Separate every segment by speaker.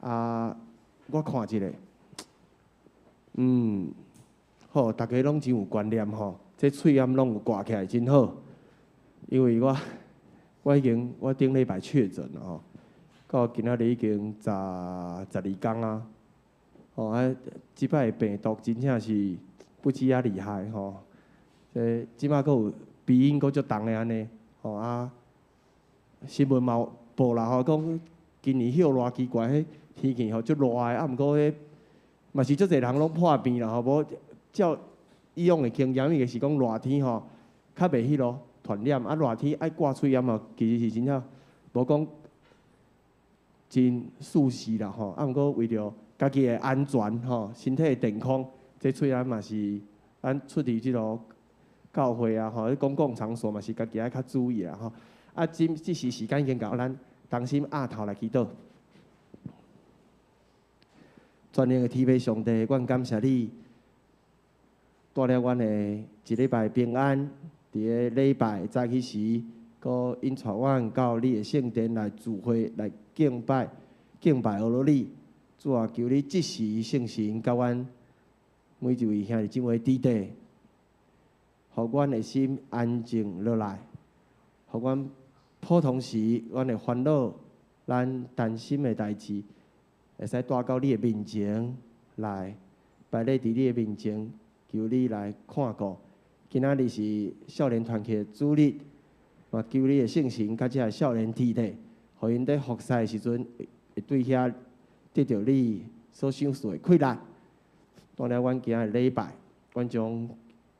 Speaker 1: 啊，我看一下，好，逐家攏真有觀念吼，這喙罨攏有掛起來，真好。因為我已經我頂禮拜確診了吼，到今仔日已經十二工啊。吼啊，這擺的病毒真正是不止仔厲害吼，這這擺閣有鼻音閣足重的按呢，吼啊，新聞嘛有報啦吼，講今年歇熱奇怪，彼天氣吼足熱的，啊毋過彼嘛是足濟人攏破病啦吼，無照以往的經驗，伊就是講熱天吼較袂彼囉傳染，啊熱天愛掛喙罨吼，其實是真正無講真舒適啦吼，啊毋過為著家己的安全吼，身體的健康，這喙罨嘛是咱出佇這个教會啊吼，公共場所嘛是家己愛較注意啦吼。啊，這時時間已經到，咱同心徛頭來祈禱。全能的天父上帝，阮感謝你，帶領阮的一禮拜平安，佇个禮拜早起時，閣引帶阮到你的聖殿來聚會，來敬拜，敬拜阿羅你。主啊，求你這時聖神佮阮每一位兄弟姊妹佇底，予阮的心安靜落來，予阮普通時阮的煩惱、咱擔心的代誌，會使帶到你的面前來，擺咧佇你的面前，求你來看顧。今仔日是少年團契的主日，嘛求你的聖神佮這个少年佇底，予𪜶佇服侍的時陣，會對遐得著你所賞賜的氣力。帶領阮今仔日禮拜，阮將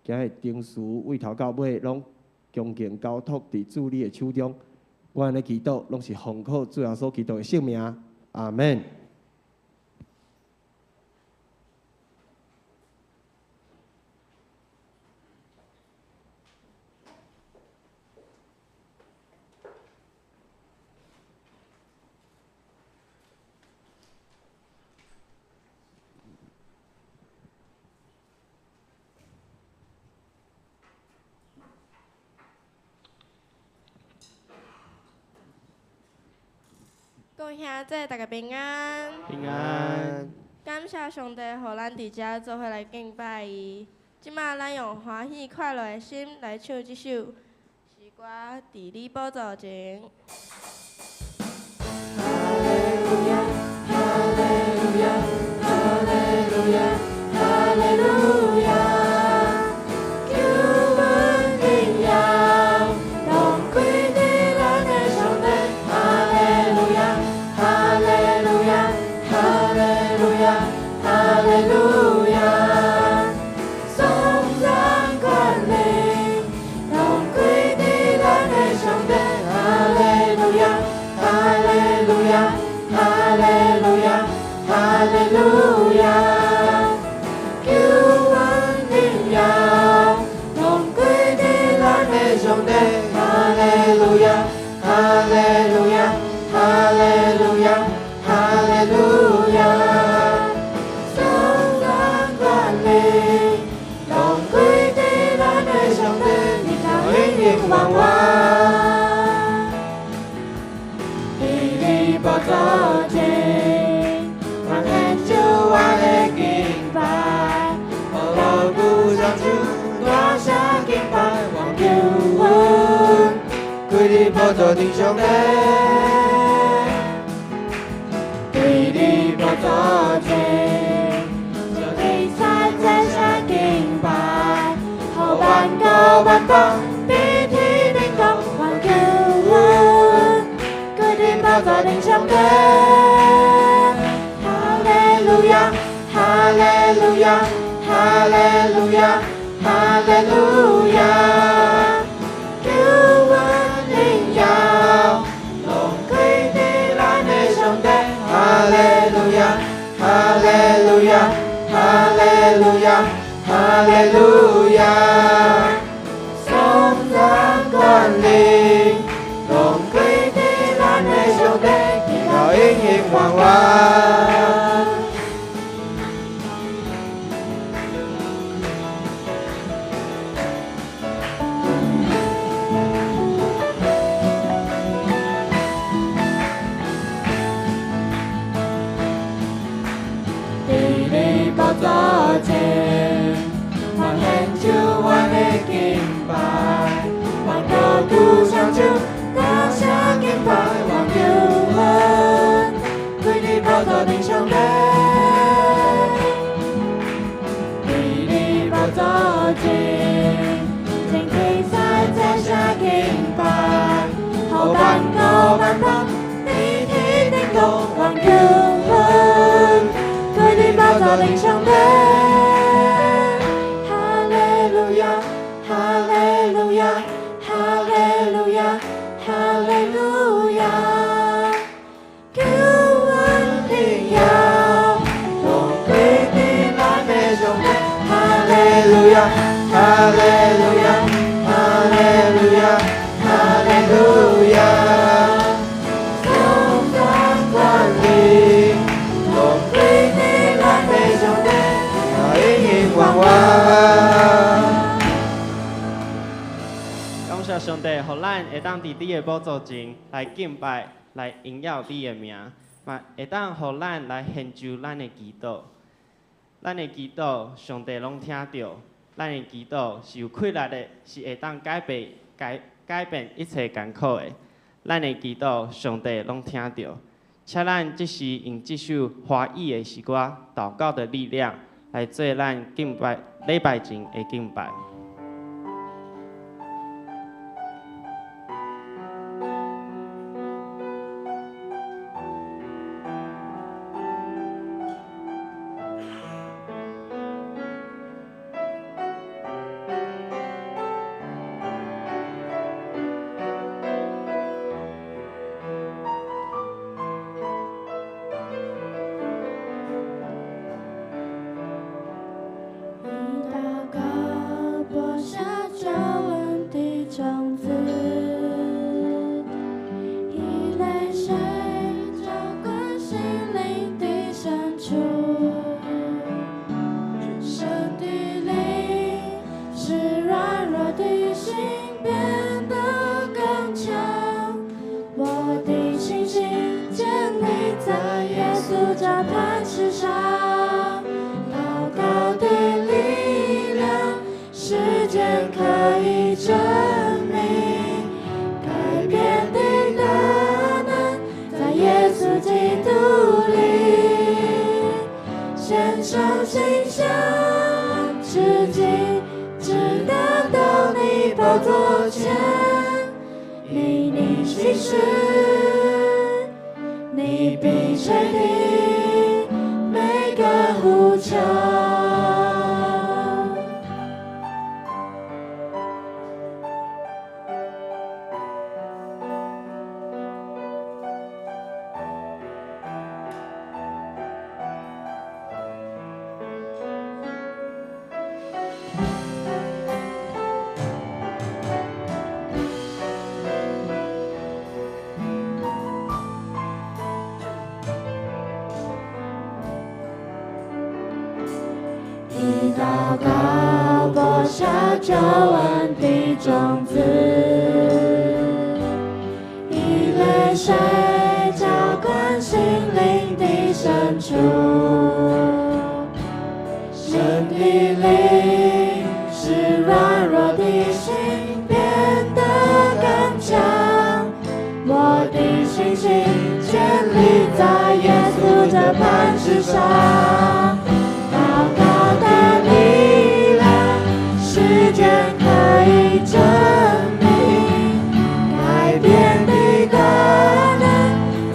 Speaker 1: 今仔日程序對頭到尾攏恭敬交託佇主你的手中。阮的祈禱攏是奉靠主耶穌基督的聖名，阿門。
Speaker 2: 各位兄弟，大家平安。
Speaker 3: 平安。
Speaker 2: 感謝上帝，予咱佇遮做伙來敬拜伊。這馬咱用歡喜快樂的心來唱這首詩歌，佇你寶座前。
Speaker 4: 哈利路亞，哈利路亞，哈利路亞，哈利路亞。求阮榮耀，攏歸佇咱的上帝。哈利路亞，哈利路亞，哈利路亞，哈利路亞。頌讚權力，攏歸佇咱的上帝。哈利路亞，哈利路亞，哈利路亞，哈利路亞。求阮榮耀，攏歸佇咱的上帝。哈利路亞，哈利路亞，哈利路亞，哈利路亞。頌讚權力，攏歸佇咱的上帝，直到永永遠遠。佇你寶座前，我獻上我的敬拜，予老鼓掌手，大聲敬拜，我求阮歸佇寶座頂上帝。佇你寶座前，將一切這聲敬拜，予萬國萬邦佇天頂講，我求阮歸佇寶座頂上帝。哈利路亞，哈利路亞，哈利路亞，哈利路亞。求阮榮耀，攏歸佇咱的上帝。哈利路亞，哈利路亞，哈利路亞，哈利路亞。頌讚權力，攏歸佇咱的上帝，直到永永遠遠。的上帝。哈利路亚，哈利路亚，哈利路亚，哈利路亚。救恩荣耀拢归予咱的上帝。哈利路亚，哈利路亚，哈利路亚，哈利路亚。颂赞权柄拢归予咱的上帝，永永远远。
Speaker 3: 感謝上帝，予咱會當佇你的寶座前來敬拜，來榮耀你的名，嘛會當予咱來獻上咱的祈禱。咱的祈禱，上帝攏聽著。咱的祈禱是有氣力的，是會當改變一切艱苦的。咱的祈禱，上帝攏聽著。請咱這時用這首華語的詩歌《禱告的力量》來做咱敬拜禮拜前的敬拜。
Speaker 2: 以禱告播下救恩的種子，以淚水澆灌心靈的深處。神的靈使軟弱的心變得剛強，我的信心建立在耶穌這磐石上。禱告的力量，時間可以證明，改變的大能在耶穌基督裡。獻上馨香之祭，直達到你寶座前，因你信實，你必垂聽每個呼求。以禱告播下救恩的種子，以淚水澆灌心靈的深處。神的靈使軟弱的心變得剛強，我的信心建立在耶穌這磐石上。禱告的力量，時間可以證明，改變的大能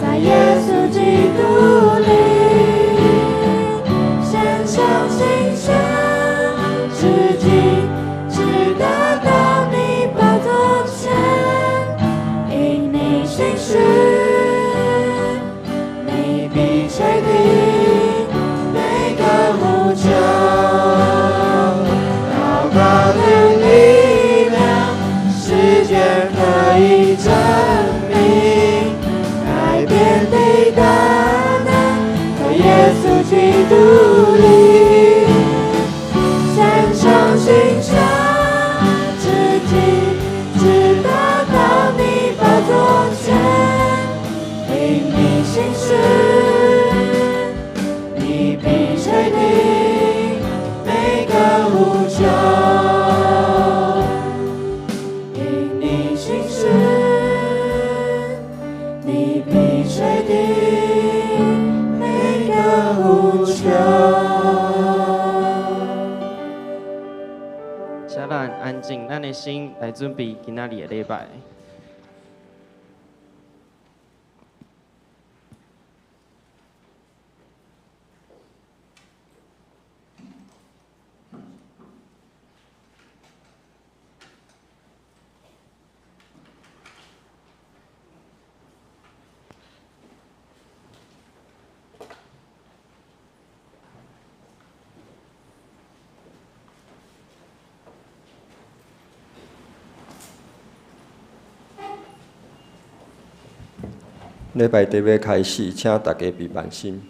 Speaker 2: 在耶穌基督裡。獻上馨香之祭，直達到你寶座前，因你信實，你必垂聽每個呼求。禱告的力量，時間可以證明，改變的大能在耶穌基督裡。獻上馨香之祭，直達到你寶座前，因你信實，你必垂聽每個呼求。因你信實，你必垂聽每個呼求。
Speaker 3: 請咱安靜咱的心來準備今仔日的禮拜。
Speaker 5: 礼拜伫欲开始，请大家闭目心。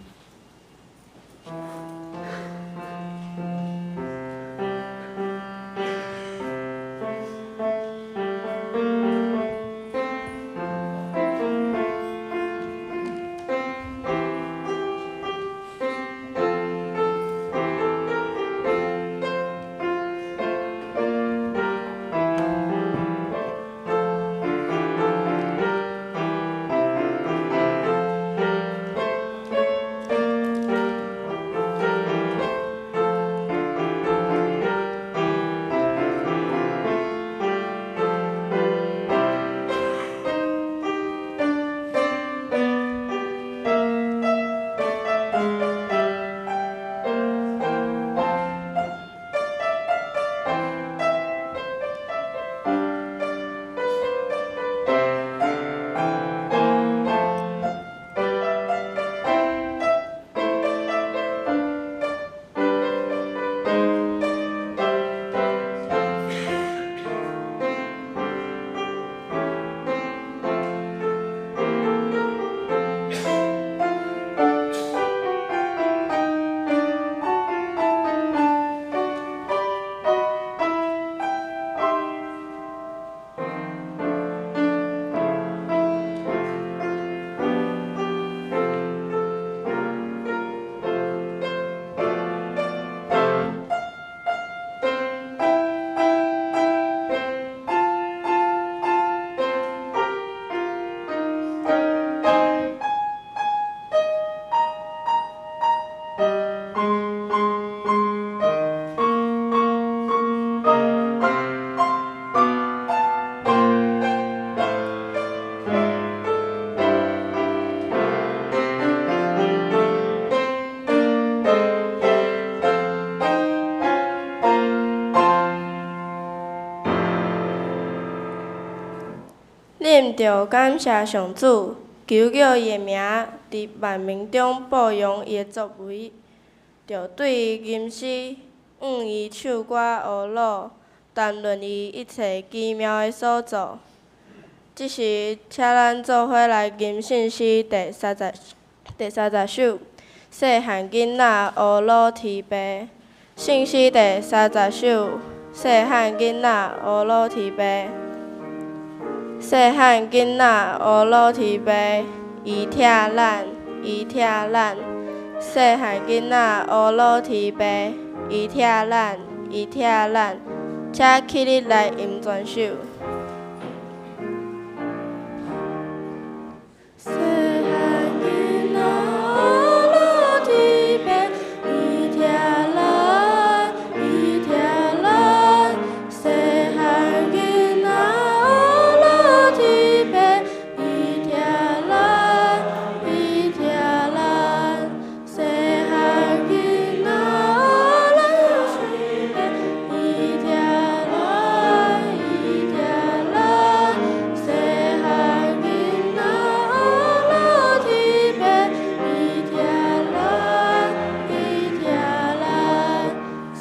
Speaker 6: 恁著感谢上主，求叫伊的名，伫万民中播扬伊的作为，著对伊吟诗，向伊唱歌呵鲁，谈论伊一切奇妙的所做。这时，请咱做伙来吟圣诗第30首，细汉囡仔呵鲁天父。圣诗第三十首，细汉囡仔呵鲁天父。细汉囡仔呵鲁天父，伊疼咱，伊疼咱。细汉囡仔呵鲁天父，伊疼咱，伊疼咱。请起立来吟全首。细汉囡仔呵鲁天父，伊疼咱，伊疼咱。细汉囡仔呵鲁天父，伊疼咱，伊疼咱。细汉囡仔呵鲁天父，伊疼咱，伊疼咱。细汉囡仔呵鲁天父，伊疼咱，伊疼咱。细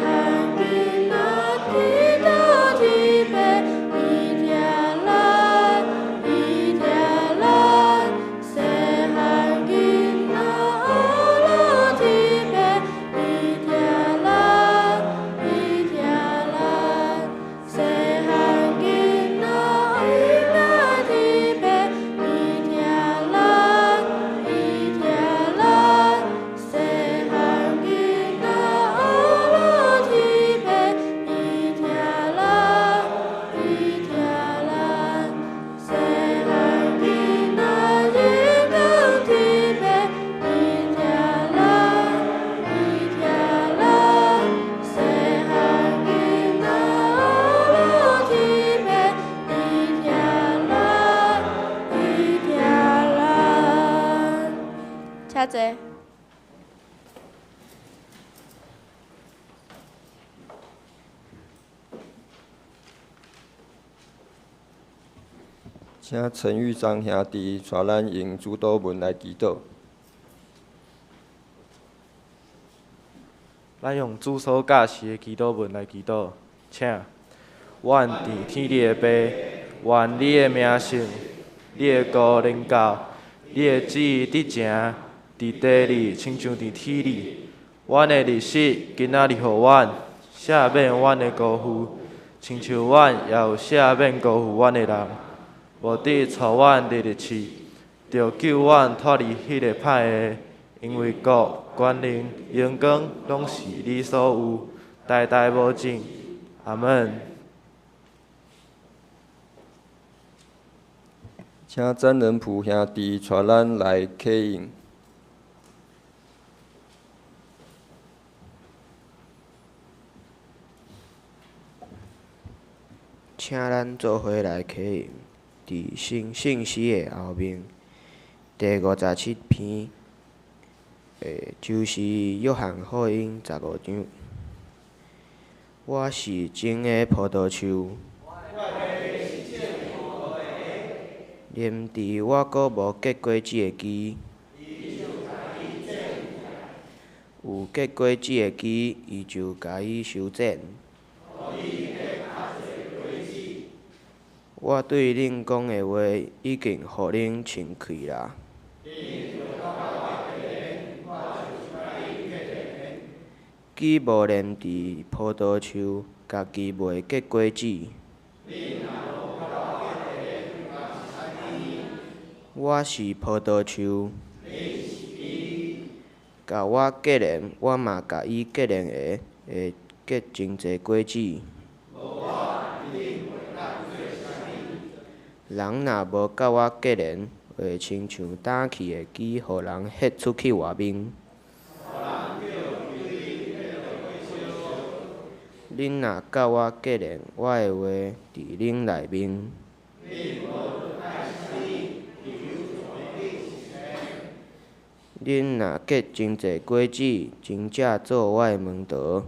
Speaker 6: 汉囡仔祈祷天父，伊疼咱，伊疼咱。细汉囡仔呵鲁天父，伊疼咱，伊疼咱。细汉囡仔天父，伊疼咱，伊疼咱。细汉囡仔呵鲁天父，伊疼咱，伊疼咱。细汉囡仔日光天父，伊疼咱，伊疼咱。细汉囡仔呵鲁天父，伊疼咱，伊疼咱。请坐。
Speaker 5: 请陈玉章兄弟带咱用主祷文来祈祷。
Speaker 7: 咱用主所教示的祈祷文来祈祷，请。愿伫天地的父，愿你的名圣，你的国临到，你的旨意伫成，伫地里亲像伫天里。阮的日食今仔日予阮，赦免阮的辜负，亲像阮也有赦免辜负阮的人。无得带阮入入试，著救阮脫離彼个歹的，因為國、權能、榮光，攏是你所有，代代無盡。阿門。
Speaker 5: 請詹仁溥兄弟帶咱來啟應。
Speaker 8: 請咱做伙來啟應，佇聖聖詩的後面第57篇，就是約翰福音15章。我是真的葡萄樹。連佇我閣無結果子的枝，有結果子的枝，伊就共伊修剪。我對恁講的話，已經予恁清氣啦。枝無連佇葡萄樹，家己袂結果子。我是葡萄樹，共我結連，我嘛共伊結連的，會結真濟果子。人若無佮我結連，會親像焦去的枝，予人彼出去外面。恁若佮我結連，我的話佇恁內面。恁若結真濟果子，真正做我的門徒。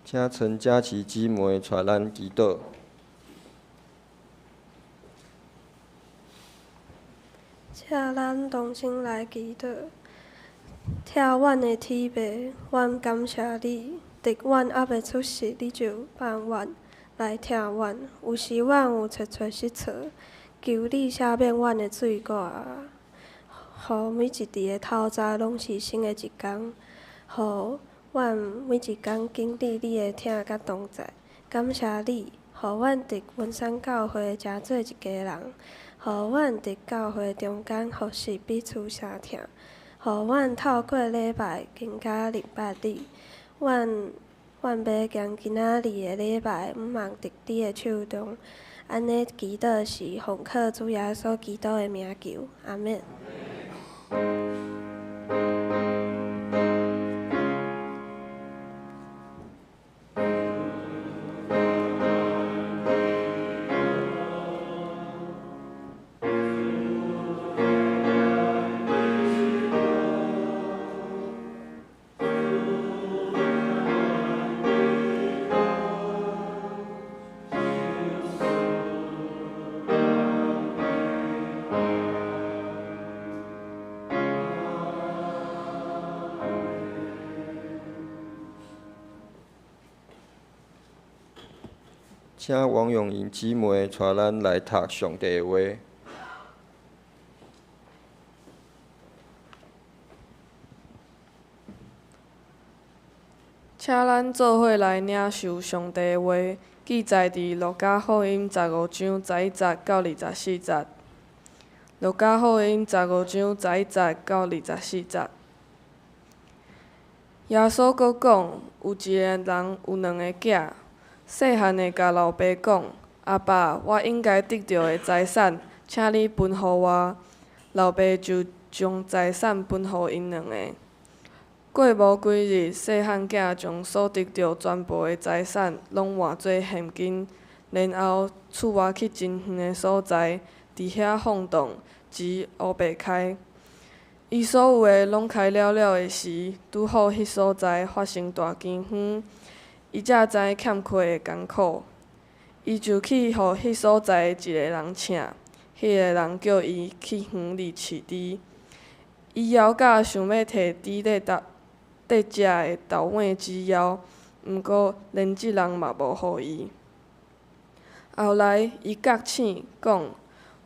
Speaker 5: 請陳佳琪姊妹帶咱祈禱。
Speaker 6: 請咱同心來祈禱。疼阮的天父，阮感謝你，佇阮猶未出世，你就放阮來疼阮。有時阮有揣揣失錯，求你赦免阮的罪過啊！予每一日的透早攏是新的一工，予阮每一工經歷你的疼佮同在。感謝你，予阮佇雲山教會成做一家人，予阮佇教會中間服侍彼此相疼，予阮透過禮拜更加認捌你。阮阮欲將今仔日的禮拜，向望佇你的手中。按呢祈禱是奉靠主耶穌基督的名求，阿們。
Speaker 5: 請王永瑩姊妹帶咱來讀上帝的話。
Speaker 9: 請咱做伙來領受上帝的話，記載佇路加福音15章11節到24節。路加福音15章11節到24節。耶穌閣講，有一个人有兩个囝，細漢的共老爸講：阿爸，我應該得著的財產，請你分予我。老爸就將財產分予𪜶兩个。過無幾日，細漢囝將所得著全部的財產，攏換做現金，然後出外去真遠的所在，佇遐放蕩，錢烏白開。伊所有的攏開了了的時，拄好彼所在發生大饑荒，伊才知欠缺的艱苦。伊就去予彼所在的一個人請，彼個人叫伊去園裡飼豬。伊枵甲想欲提豬咧搭，綴食的头尾之枵，毋过连这人嘛无予伊。后来，伊觉醒，讲：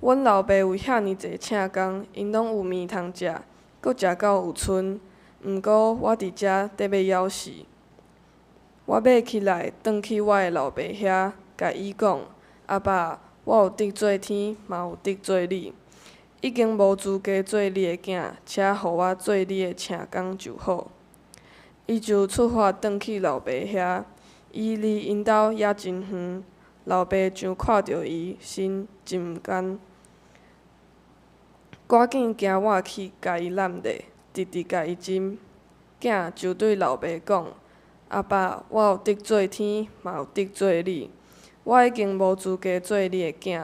Speaker 9: 阮老爸有遐尔济请工，𪜶拢有物通食，阁食到有賰。毋过我伫遮得欲枵死。我欲起来，转去我的老爸遐，共伊讲：阿爸，我有得罪天，嘛有得罪你，已经无资格做你的囝，请予我做你的请工就好。伊就出发转去老爸遐，伊离𪜶兜犹真远，老爸就看著伊，心真毋甘，赶紧行倚去共伊揽咧，直直共伊亲。囝就对老爸讲：阿爸，我有得罪天，嘛有得罪你，我已经无资格做你的囝。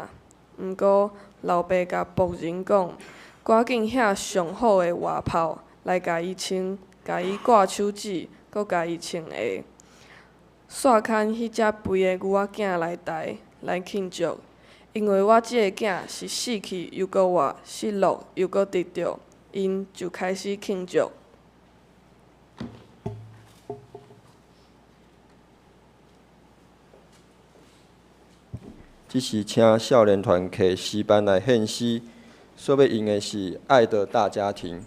Speaker 9: 毋过老爸共仆人讲：赶紧遐上好的外袍来共伊穿，共伊挂手指，阁共伊穿鞋。煞牵彼只肥的牛仔囝来刣，来庆祝，因为我这个囝是死去又阁活，失落又阁得著，𪜶就开始庆祝。
Speaker 5: 这时，请少年团客诗班来献诗，所欲用的是《爱的大家庭》。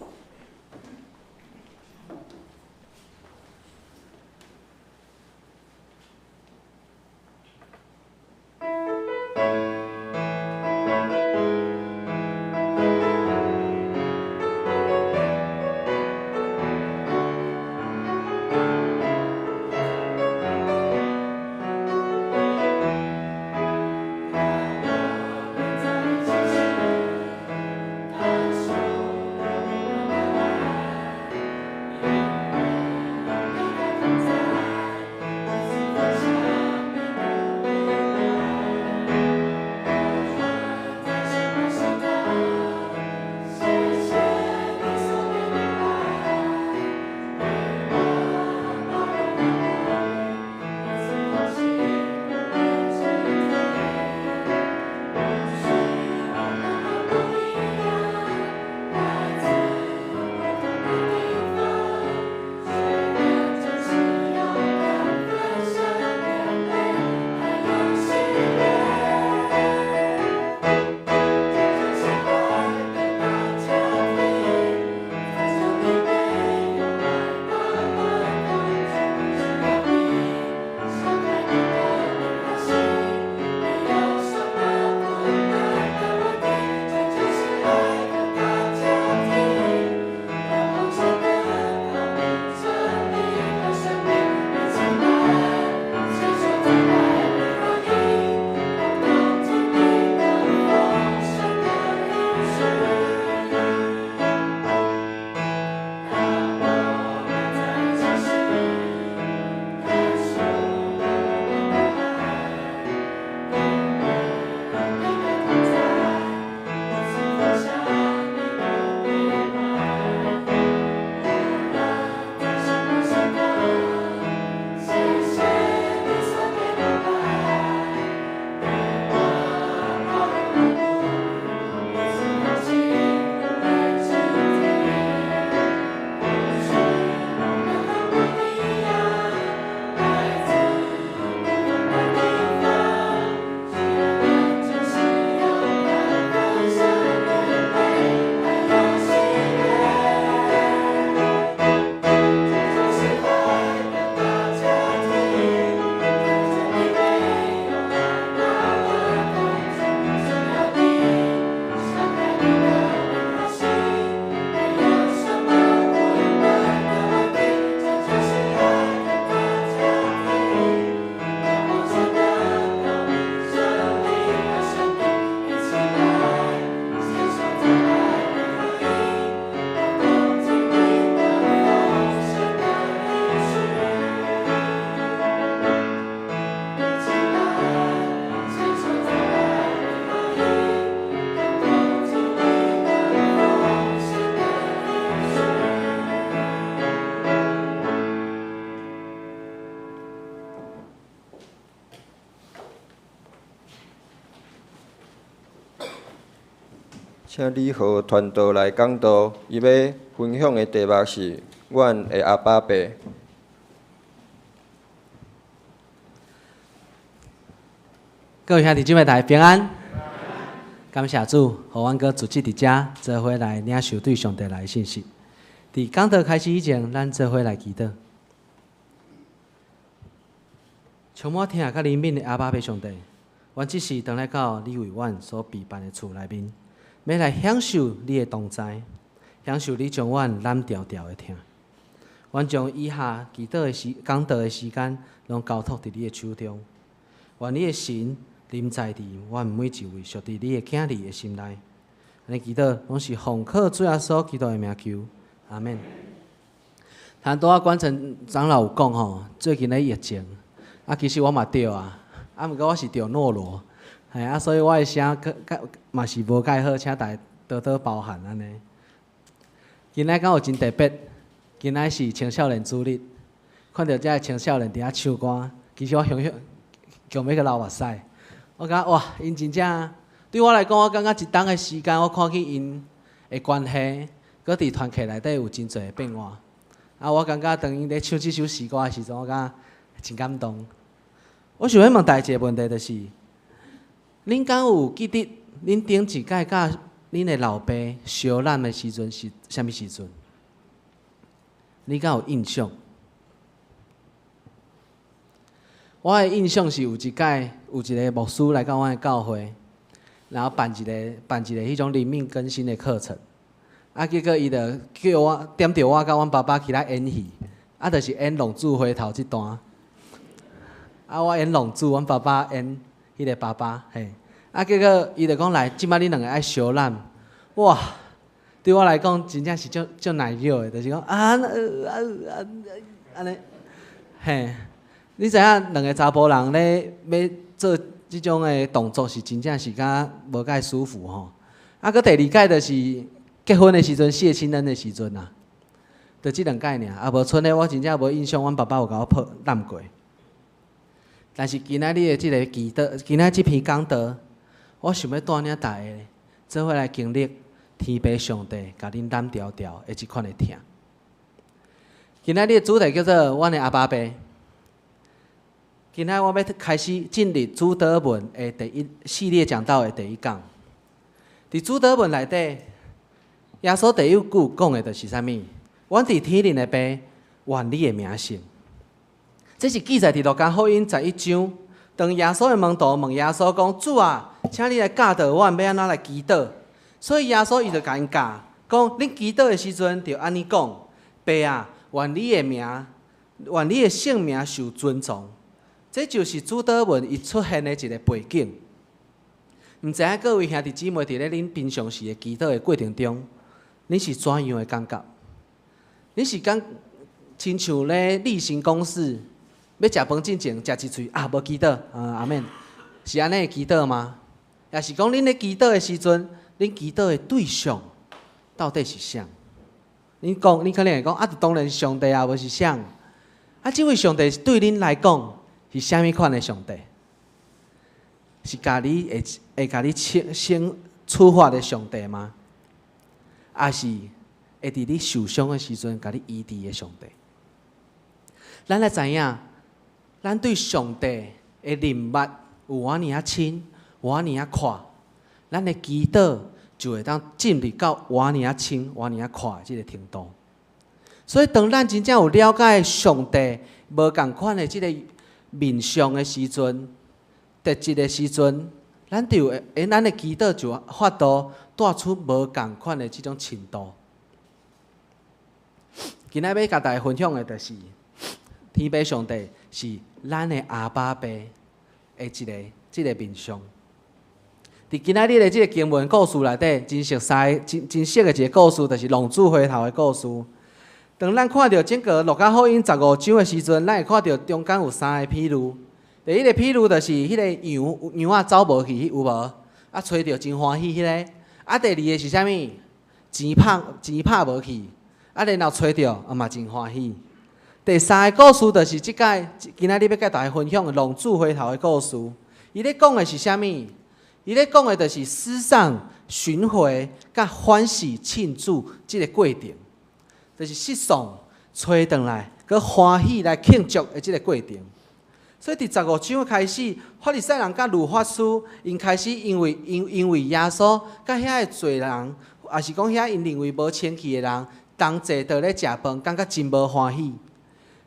Speaker 5: 请李和传道来讲道，伊欲分享的题目是：阮的阿爸父。
Speaker 10: 各位兄弟姊妹，大家平安。感謝主，予阮閣組織佇遮做伙來領受對上帝來的信息。佇講道開始以前，咱做伙來祈禱。充滿疼佮憐憫的阿爸父上帝，阮這時轉來到你為阮所備辦的厝內面，欲來享受你的同在，享受你將阮攬牢牢的疼。阮將以下祈禱的時、講道的時間，攏交託佇你的手中。願你的神臨在佇阮每一位屬佇你的囝兒的心內。按呢祈禱，攏是奉靠主耶穌基督的名求，阿們。頭拄仔關成長老有講吼，最近咧疫情。啊，其實我嘛著啊，啊，毋過我是著諾羅，嘿啊，所以我的聲閣閣嘛是無蓋好，請大家多多包涵按呢。今仔敢有真特別，今仔是青少年主日，看著遮的青少年佇遐唱歌，其實我雄雄強欲閣流目屎。我感覺哇，𪜶真正對我來講，我感覺一冬的時間，我看見𪜶的關係，閣佇團契內底有真濟的變化。啊，我感覺當𪜶咧唱這首詩歌的時陣，我感覺真感動。我想欲問大家一个問題，就是恁敢有記得恁頂一擺佮恁的老爸相攬的時陣是啥物時陣？你敢有印象？我的印象是有一擺有一个牧師來到阮的教會，然後辦一个辦一个彼種靈命更新的課程，啊，結果伊就叫我點著我佮阮爸爸起來演戲，啊，就是演浪子回頭這段。啊！我演浪子，阮爸爸演彼个爸爸，嘿。啊，結果伊就講來，這擺恁兩个愛相攬，哇！對我來講，真正是足足難過的，就是講啊啊啊按呢，嘿。你知影兩个查埔人咧欲做這種的動作，是真正是較無蓋舒服吼。啊，閣第二擺就是結婚的時陣，謝親恩的時陣啊，就這兩擺爾。啊，無賰咧，我真正無印象，阮爸爸有共我抱攬過。但是今仔日的這个祈禱，今仔這篇講道，我想欲帶領大家做伙來經歷天父上帝共恁攬牢牢的這款的疼。今仔日的主題叫做阮的阿爸父。今仔我欲開始進入主禱文的第一系列講道的第一講。佇主禱文內底，耶穌第一句講的就是啥物？阮佇天頂的父，願你的名聖。這是記載佇路加福音十一章。當耶穌的門徒問耶穌講：主啊，請你來教導阮欲按怎來祈禱。所以耶穌伊就共𪜶教，講：恁祈禱的時陣，著按呢講：爸啊，願你的名，願你的聖名受尊崇。這就是主禱文伊出現的一个背景。毋知影各位兄弟姊妹佇咧恁平常時的祈禱的過程中，恁是怎樣的感覺？恁是敢親像咧例行公事？欲食飯進前，食一喙啊，無祈禱，啊，阿們，是按呢的祈禱嗎？抑是講恁咧祈禱的時陣，恁祈禱的對象到底是啥？恁講，恁可能會講啊，當然是上帝啊，無是啥？啊，這位上帝對恁來講是啥物款的上帝？是共你會會共你懲先處罰的上帝嗎？抑是會佇你受傷的時陣共你醫治的上帝？咱來知影。咱對上帝的認捌有偌爾仔深，有偌爾仔闊，咱的祈禱就會當進入到偌爾仔深、偌爾仔闊的這个程度。所以，當咱真正有了解上帝無仝款的這个面相的時陣，特質的時陣，咱就會，咱的祈禱就有法度帶出無仝款的這種程度。今仔欲共大家分享的，就是天父上帝是咱的阿爸父的一个這个面相。佇今仔日的這个經文故事內底，真熟悉、真真熟的一个故事，就是浪子回頭的故事。當咱看著整个路加福音十五章的時陣，咱會看著中間有三个譬喻。第一个譬喻就是彼个羊羊仔走無去，有無？啊，揣著真歡喜彼个。啊，第二个是啥物？錢拍錢拍無去，啊，然後揣著，啊嘛真歡喜。第三个故事就是這擺今仔日欲共大家分享的浪子回頭的故事。伊咧講的是啥物？伊咧講的就是失喪尋回佮歡喜慶祝這个過程，就是失喪揣轉來，閣歡喜來慶祝的這个過程。所以佇十五章開始，法利賽人佮律法師，𪜶開始因為耶穌佮遐个罪人，抑是講遐𪜶認為無清氣的人，同坐佇咧食飯，感覺真無歡喜。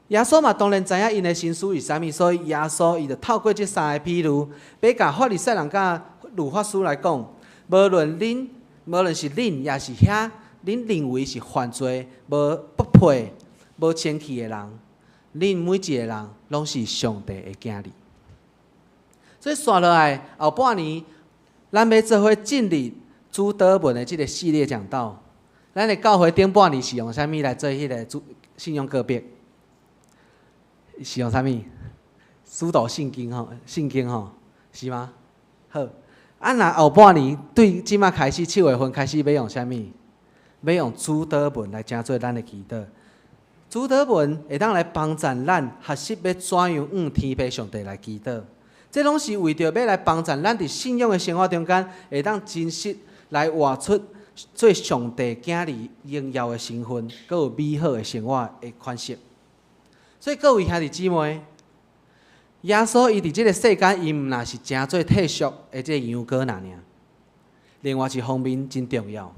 Speaker 10: 耶穌嘛當然知影𪜶的心思是啥物，所以耶穌伊就透過這三个比喻，欲共法利賽人佮律法師來講，無論是恁，抑是遐恁認為是犯罪、無不配、無清氣的人，恁每一个人攏是上帝的囝兒。所以紲落來後半年，咱欲做伙進入主禱文的這个系列講道。咱的教會頂半年是用啥物來做彼个主信仰告白？是用啥物？使徒信經吼，聖經吼，是嗎？好，啊，若後半年對這馬開始7月份開始欲用啥物？欲用主禱文來成做咱的祈禱。主禱文會當來幫助咱學習欲怎樣向天父上帝來祈禱。這攏是為著欲來幫助咱佇信仰的生活中間，會當真實來活出做上帝囝兒榮耀的身份，閣有美好的生活的款式。所以各位兄弟姊妹，耶穌伊佇這个世間，伊毋若是成做褪色的這个羊羔爾爾。另外一方面真重要，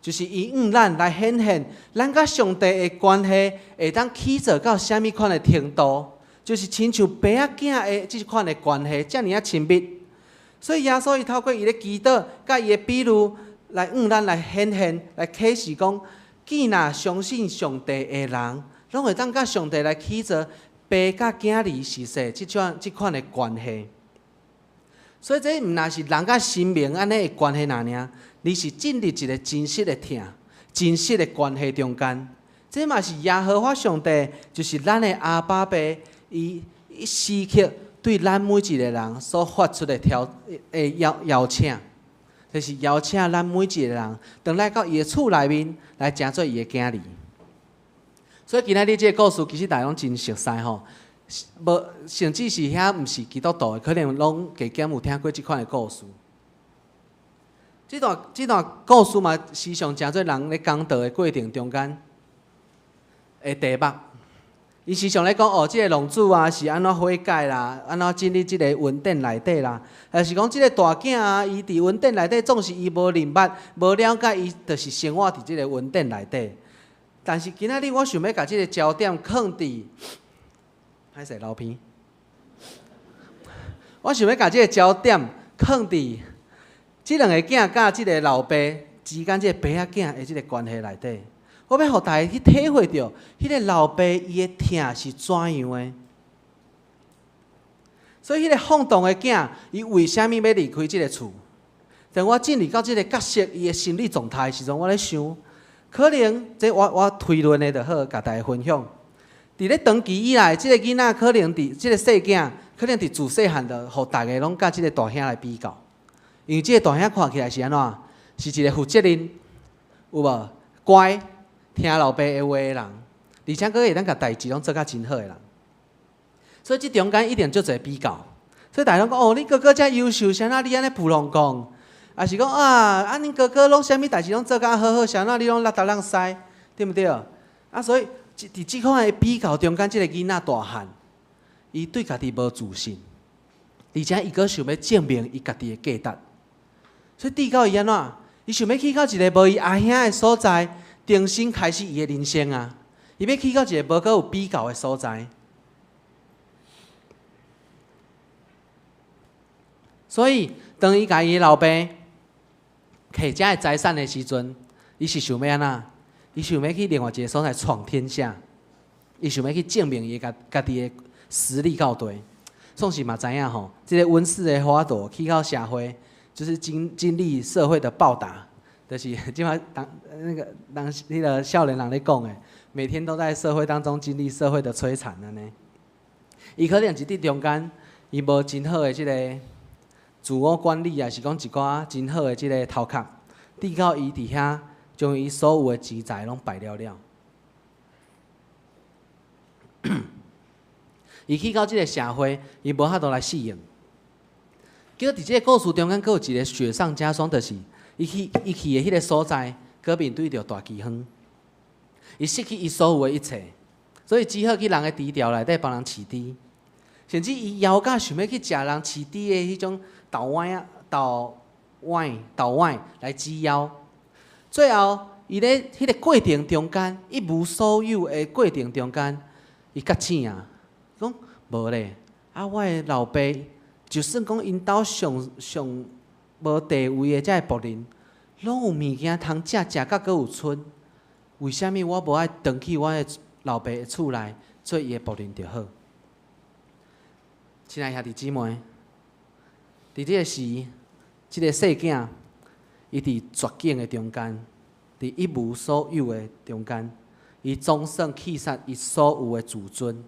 Speaker 10: 就是伊向咱來顯現，咱佮上帝的關係會當起做到啥物款的程度，就是親像爸仔囝的這款的關係，遮爾仔親密。所以耶穌伊透過伊咧祈禱，佮伊的比喻來向咱來顯現，來啟示講，既若相信上帝的人，攏會當佮上帝來起做爸佮囝兒是說這款的關係。所以這毋若是人佮神明按呢的關係爾爾，而是進入一个真實的疼、真實的關係中間。這嘛是耶和華上帝，就是咱的阿爸父，伊時刻對咱每一个人所發出的挑的邀邀請，就是邀請咱每一个人，轉來到伊的厝內面來成做伊的囝兒。所以今仔日這个故事，其實大家攏真熟悉吼，無甚至是遐毋是基督徒的，可能攏加減有聽過這款的故事。這段故事嘛，時常成做人咧講道的過程中間的題目。伊時常咧講哦，這个浪子啊是按怎悔改啦，按怎進入這个恩典內底啦，抑是講這个大囝啊，伊佇恩典內底總是伊無認捌、無了解，伊就是生活佇這个恩典內底。但是今仔日我想欲共這个焦點囥佇，歹勢流鼻。我想欲共這个焦點囥佇這兩个囝佮這个老爸之間這个爸仔囝的這个關係內底。我欲予大家去體會著，彼个老爸伊的疼是怎樣的。所以，彼个放蕩的囝，伊為啥物欲離開這个厝？當我進入到這个角色，伊的心理狀態的時陣，我咧想，可能這我推論的就好，共大家分享。佇咧長期以來，這个囡仔可能佇這个細囝，可能佇自細漢就予逐个攏佮這个大兄來比較，因為這个大兄看起來是按怎？是一个負責任，有無？乖，聽老爸的話的人，而且閣會當共代誌攏做甲真好的人。所以這中間一定足濟比較。所以大家攏講哦，你哥哥遮優秀，啥那你按呢浮浪貢？抑是講啊，啊恁哥哥攏啥物代誌攏做甲好好，啥那你攏垃沓攏屎，對毋對？啊，所以佇這款的比較中間，這个囡仔大漢，伊對家己無自信，而且伊閣想欲證明伊家己的價值。所以直到伊按怎？伊想欲去到一个無伊阿兄的所在，重新開始伊的人生啊！伊欲去到一个無閣有比較的所在。所以，當伊共伊老爸提遮的財產的時陣，伊是想欲按怎？伊想欲去另外一个所在闖天下，伊想欲去證明伊家家己的實力夠大。創始嘛知影吼，這个溫室的花朵去到社會，就是經歷社會的暴打，就是這擺當那個當彼个少年人咧講的，每天都在社會當中經歷社會的摧殘按呢。伊可能是佇中間，伊無真好的這个自我管理，抑是講一寡真好的這个頭殼，直到伊佇遐將伊所有的錢財攏敗了了。伊去到這个社會，伊無法度來適應。結果佇這个故事中間，閣有一个雪上加霜，就是伊去的彼个所在，閣面對著大饑荒。伊失去伊所有的一切，所以只好去人的豬牢內底幫人飼豬，甚至伊枵甲想欲去食人飼豬的彼種豆碗仔、豆碗、豆碗來止枵。最後，伊咧彼个過程中間，一無所有的過程中間，伊覺醒啊，講無咧，啊，我的老爸就算講𪜶兜上上無地位的這个僕人，攏有物件通食，食甲閣有賰。為啥物我無愛轉去我的老爸的厝內做伊的僕人就好？親愛兄弟姊妹，佇這个時，這个細囝，伊佇絕境的中間，佇一無所有的中間，伊總算棄殺伊所有的自尊，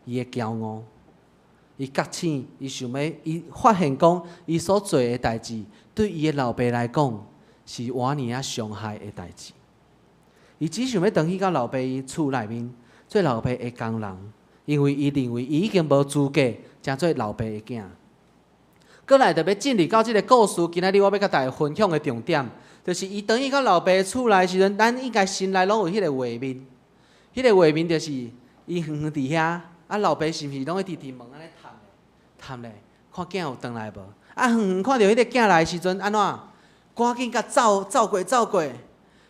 Speaker 10: 伊的驕傲，伊覺醒，伊想欲，伊發現講，伊所做的代誌，對伊的老爸來講，是偌爾仔傷害的代誌。伊只想欲轉去到老爸伊厝內面，做老爸的工人，因為伊認為伊已經無資格成做老爸的囝。閣來就欲進入到這个故事，今仔日我欲佮大家分享的重點，就是伊轉去到老爸厝內時陣，咱應該心內攏有彼个畫面。彼个畫面就是伊遠遠佇遐，啊老爸是毋是攏會直直門按呢探咧，探咧，看囝有轉來無？啊遠遠看著彼个囝來時陣，按怎？趕緊共走走過走過，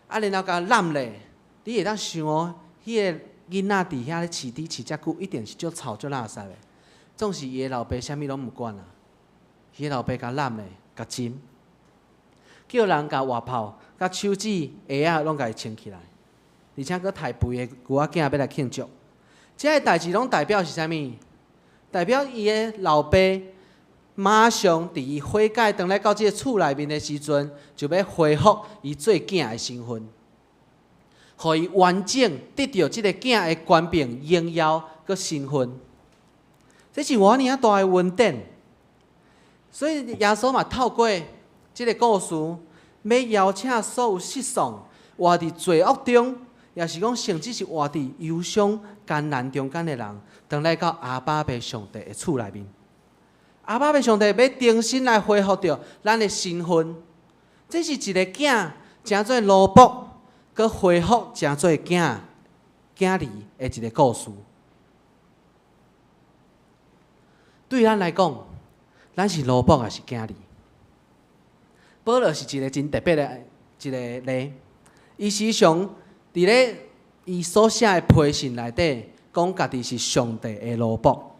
Speaker 10: 啊然後共攬咧。你會當想哦，彼个囡仔佇遐咧飼豬飼遮久，一定是足臭足垃圾的。總是伊的老爸啥物攏毋管啊，伊的老爸共攬咧，共斟，叫人共外泡、共手指、鞋仔攏共伊穿起來，而且閣刣肥的牛仔囝欲來慶祝。這个代誌攏代表是啥物？代表伊的老爸馬上佇伊悔改轉來到這个厝內面的時陣，就欲恢復伊做囝的身份，予伊完整得著這个囝的權柄、榮耀閣身份。這是偌爾仔大的恩典。所以耶穌嘛透過這个故事，欲邀請所有失喪、活佇罪惡中，抑是講甚至是活佇憂傷艱難中間的人，轉來到阿爸父上帝的厝內面。阿爸父上帝欲重新來恢復著咱的身份。這是一个囝成做奴僕，閣恢復成做囝囝兒的一个故事。對咱來講，咱是奴僕抑是囝兒？保羅是一个真特別的一个例，伊時常佇咧伊所寫的批信內底，講家己是上帝的奴僕。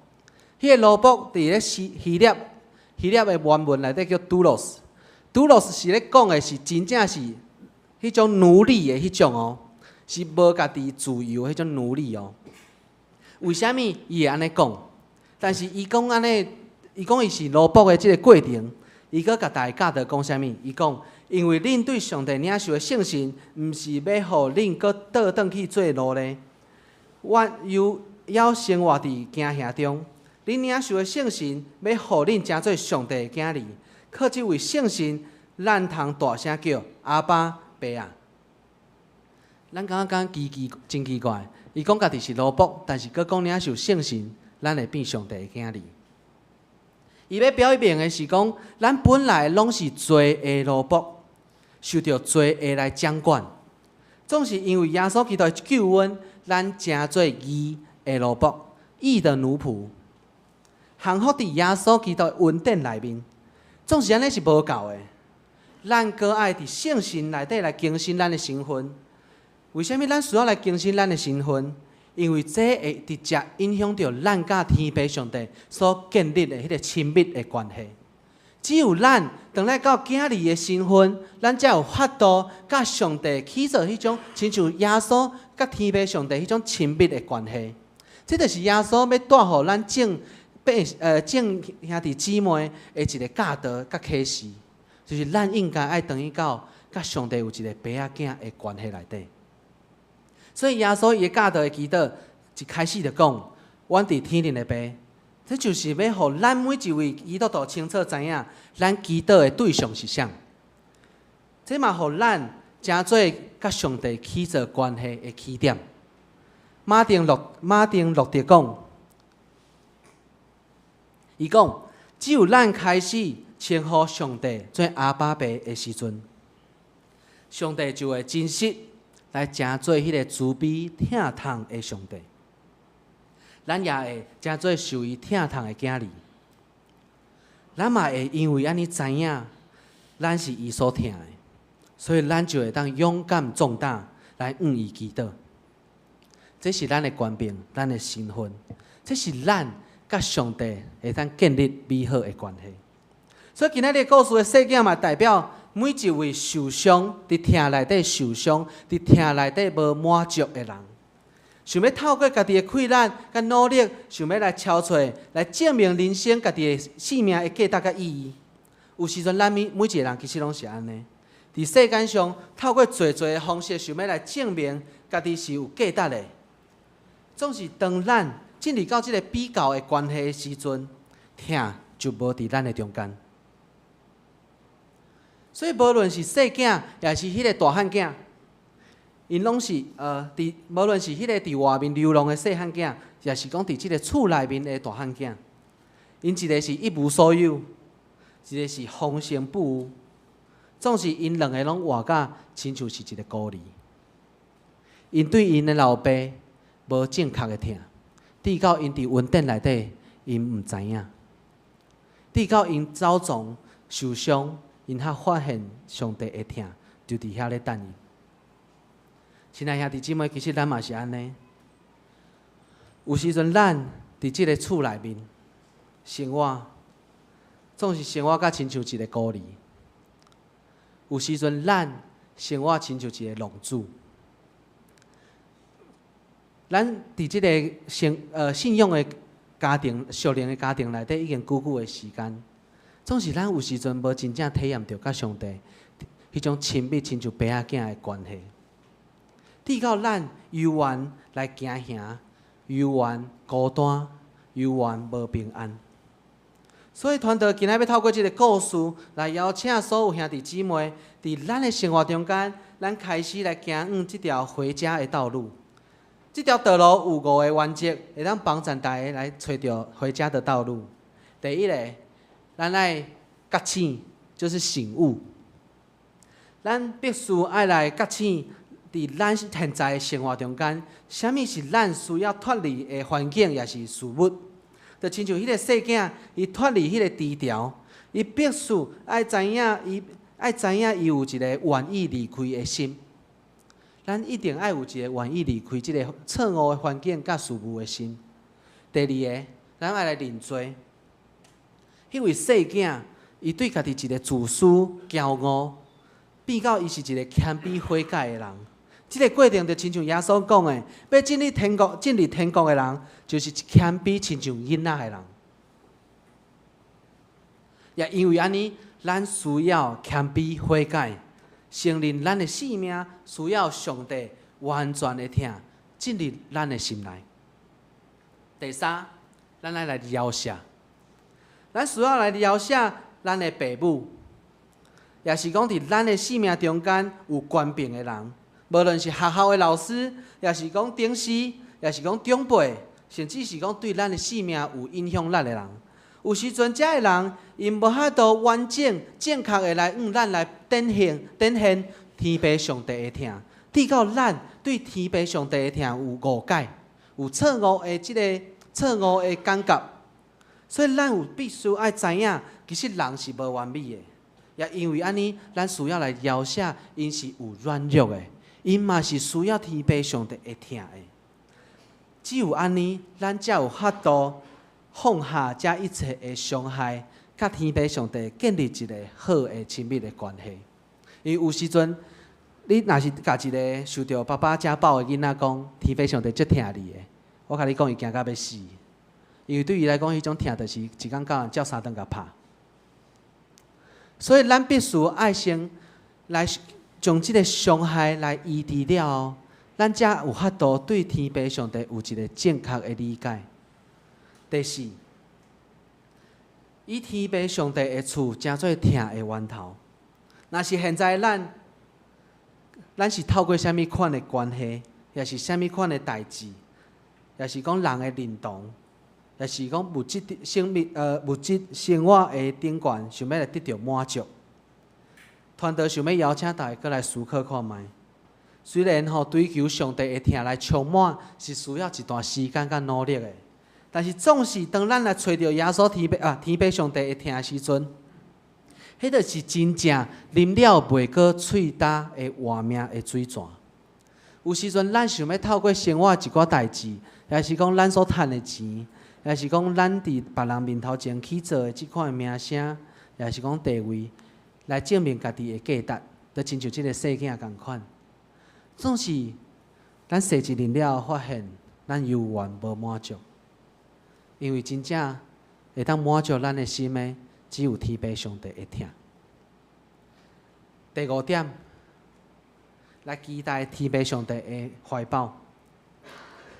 Speaker 10: 彼个奴僕佇咧希希臘希臘的原文內底叫 doulos，doulos 是咧講的是真正是彼種奴隸的彼種哦，是無家己自由的彼種奴隸哦。為啥物伊會按呢講？但是伊講按呢，伊講伊是奴僕的這个過程，伊閣共大家教導講啥物？伊講，因為恁對上帝領受的聖神，毋是欲予恁閣倒轉去做奴隸，我又猶生活佇驚嚇中。恁領受的聖神，欲予恁成做上帝的囝兒，靠這位聖神，咱通大聲叫阿爸爸啊！咱感覺講奇奇真奇怪，伊講家己是奴僕，但是閣講領受聖神，咱會變上帝的囝兒。伊欲表明的是講，咱本來攏是罪的奴僕，受著罪惡來掌管。總是因為耶穌基督的救恩，咱成做義的奴僕，義的奴僕，降服佇耶穌基督的恩典內面。總是按呢是無夠的，咱閣愛佇聖神內底來更新咱的身份。為啥物咱需要來更新咱的身份？因為這會直接影響著咱佮天父上帝所建立的彼個親密的關係。只有咱轉來到囝兒的身份，咱才有法度佮上帝起做彼種親像耶穌佮天父上帝彼種親密的關係。這就是耶穌欲帶予咱眾百眾兄弟姊妹的一個教導佮啟示，就是咱應該愛轉去到佮上帝有一個爸仔囝的關係內底。所以耶穌伊的教導的祈禱一開始就講：阮佇天頂的爸，這就是欲予咱每一位基督徒清楚知影，咱祈禱的對象是啥。這嘛予咱成做佮上帝起做關係的起點。馬丁路德講，伊講，只有咱開始稱呼上帝做阿爸爸的時陣，上帝就會真實。來成做彼个慈悲疼痛的上帝。咱也會成做受伊疼痛的囝兒。咱嘛會因為按呢知影，咱是伊所疼的，所以咱就會當勇敢壯膽來向伊祈禱。這是咱的權柄，咱的身份，這是咱佮上帝會當建立美好的關係。所以今仔日故事的細囝嘛，代表每一位受傷、佇疼內底受傷、佇疼內底無滿足的人，想欲透過家己的氣力佮努力，想欲來超出來證明人生家己的生命的價值佮意義。有時陣，咱每一个人其實攏是按呢，佇世間上透過濟濟的方式，想欲來證明家己是有價值的。總是當咱進入到這个比較的關係的時陣，疼就無佇咱的中間。所以，無論是細囝，抑是彼个大漢囝，𪜶攏是佇無論是彼个佇外面流浪的細漢囝，抑是講佇這个厝內面的大漢囝，𪜶一个是一無所有，一个是豐盛富有，總是𪜶兩个攏活甲親像是一个孤兒。𪜶對𪜶的老爸無正確的疼，直到𪜶佇恩典內底，𪜶毋知影，直到𪜶走傱受傷。𪜶才發現上帝的疼，就佇遐咧等伊。親愛兄弟姊妹，其實咱嘛是按呢。有時陣咱佇這个厝內面生活，總是生活甲親像一个孤兒。有時陣咱生活親像一个浪子。咱佇這个信仰的家庭、屬靈的家庭內底，已經久久的時間。總是咱有時陣無真正體驗著佮上帝彼種親密，親像爸仔囝的關係。直到咱猶原來驚嚇，猶原孤單，猶原無平安。所以團隊今仔欲透過這个故事來邀請所有兄弟姊妹，佇咱的生活中間，咱開始來行向這條回家的道路。這條道路有五個原則，會當幫助大家來揣著回家的道路。第一個，咱愛覺醒，就是醒悟。咱必須愛來覺醒，佇咱現在的生活中間，啥物是咱需要脫離的環境，抑是事物？就親像彼个細囝，伊脫離彼个低潮，伊必須愛知影，伊愛知影伊有一個願意離開的心。咱一定愛有一个願意離開這个錯誤的環境佮事物的心。第二个，咱愛來認罪。彼位細囝，伊對家己一个自私、驕傲，變到伊是一个謙卑悔改的人。這个過程就親像耶穌講的，欲進入天國的人，就是謙卑親像囡仔的人。也因為按呢，咱需要謙卑悔改，承認咱的生命需要上帝完全的疼進入咱的心內。第三，咱愛來饒赦。咱需要來饒赦咱的爸母，抑是講佇咱的生命中間有權柄的人，無論是學校的老師，抑是講頂司，抑是講長輩，甚至是講對咱的生命有影響力的人。有時陣，這的人𪜶無法度完整、正確的來向咱來展現天父上帝的疼，直到咱對天父上帝的疼有誤解、有錯誤的感覺。所以咱有必須愛知影，其實人是無完美的，也因為按呢，咱需要來饒赦𪜶是有軟弱的，𪜶嘛是需要天父上帝的疼的。只有按呢，咱才有法度放下這一切的傷害，佮天父上帝建立一个好的親密的關係。因為有時陣，你若是共一个受著爸爸家暴的囡仔講，天父上帝足疼你的，我共你講，伊驚甲欲死。因為對伊來講，彼種疼就是一工到晚照三頓共拍。所以咱必須愛先來將這个傷害來醫治了後，咱才有法度對天父上帝有一个正確的理解。第四，以天父上帝的厝成做疼的源頭。若是現在咱，咱是透過啥物款的關係，抑是啥物款的代誌，抑是講人的認同，抑是講物質生命物質生活的頂懸，想欲來得著滿足。團隊想欲邀請大家閣來思考看覓。雖然吼追求上帝的疼來充滿，是需要一段時間佮努力的，但是總是當咱來揣著耶穌天父啊，天父上帝的疼的時陣，彼就是真正啉了袂閣喙焦的活命的水泉。有時陣咱想欲透過生活一寡代誌，抑是講咱所趁的錢，抑是講咱佇別人面頭前去做的這款的名聲，抑是講地位，來證明家己的價值，就親像這个細囝仝款。總是咱洗一輪了後，發現咱猶原無滿足，因為真正會當滿足咱的心的，只有天父上帝的疼。第五點，來期待天父上帝的懷抱。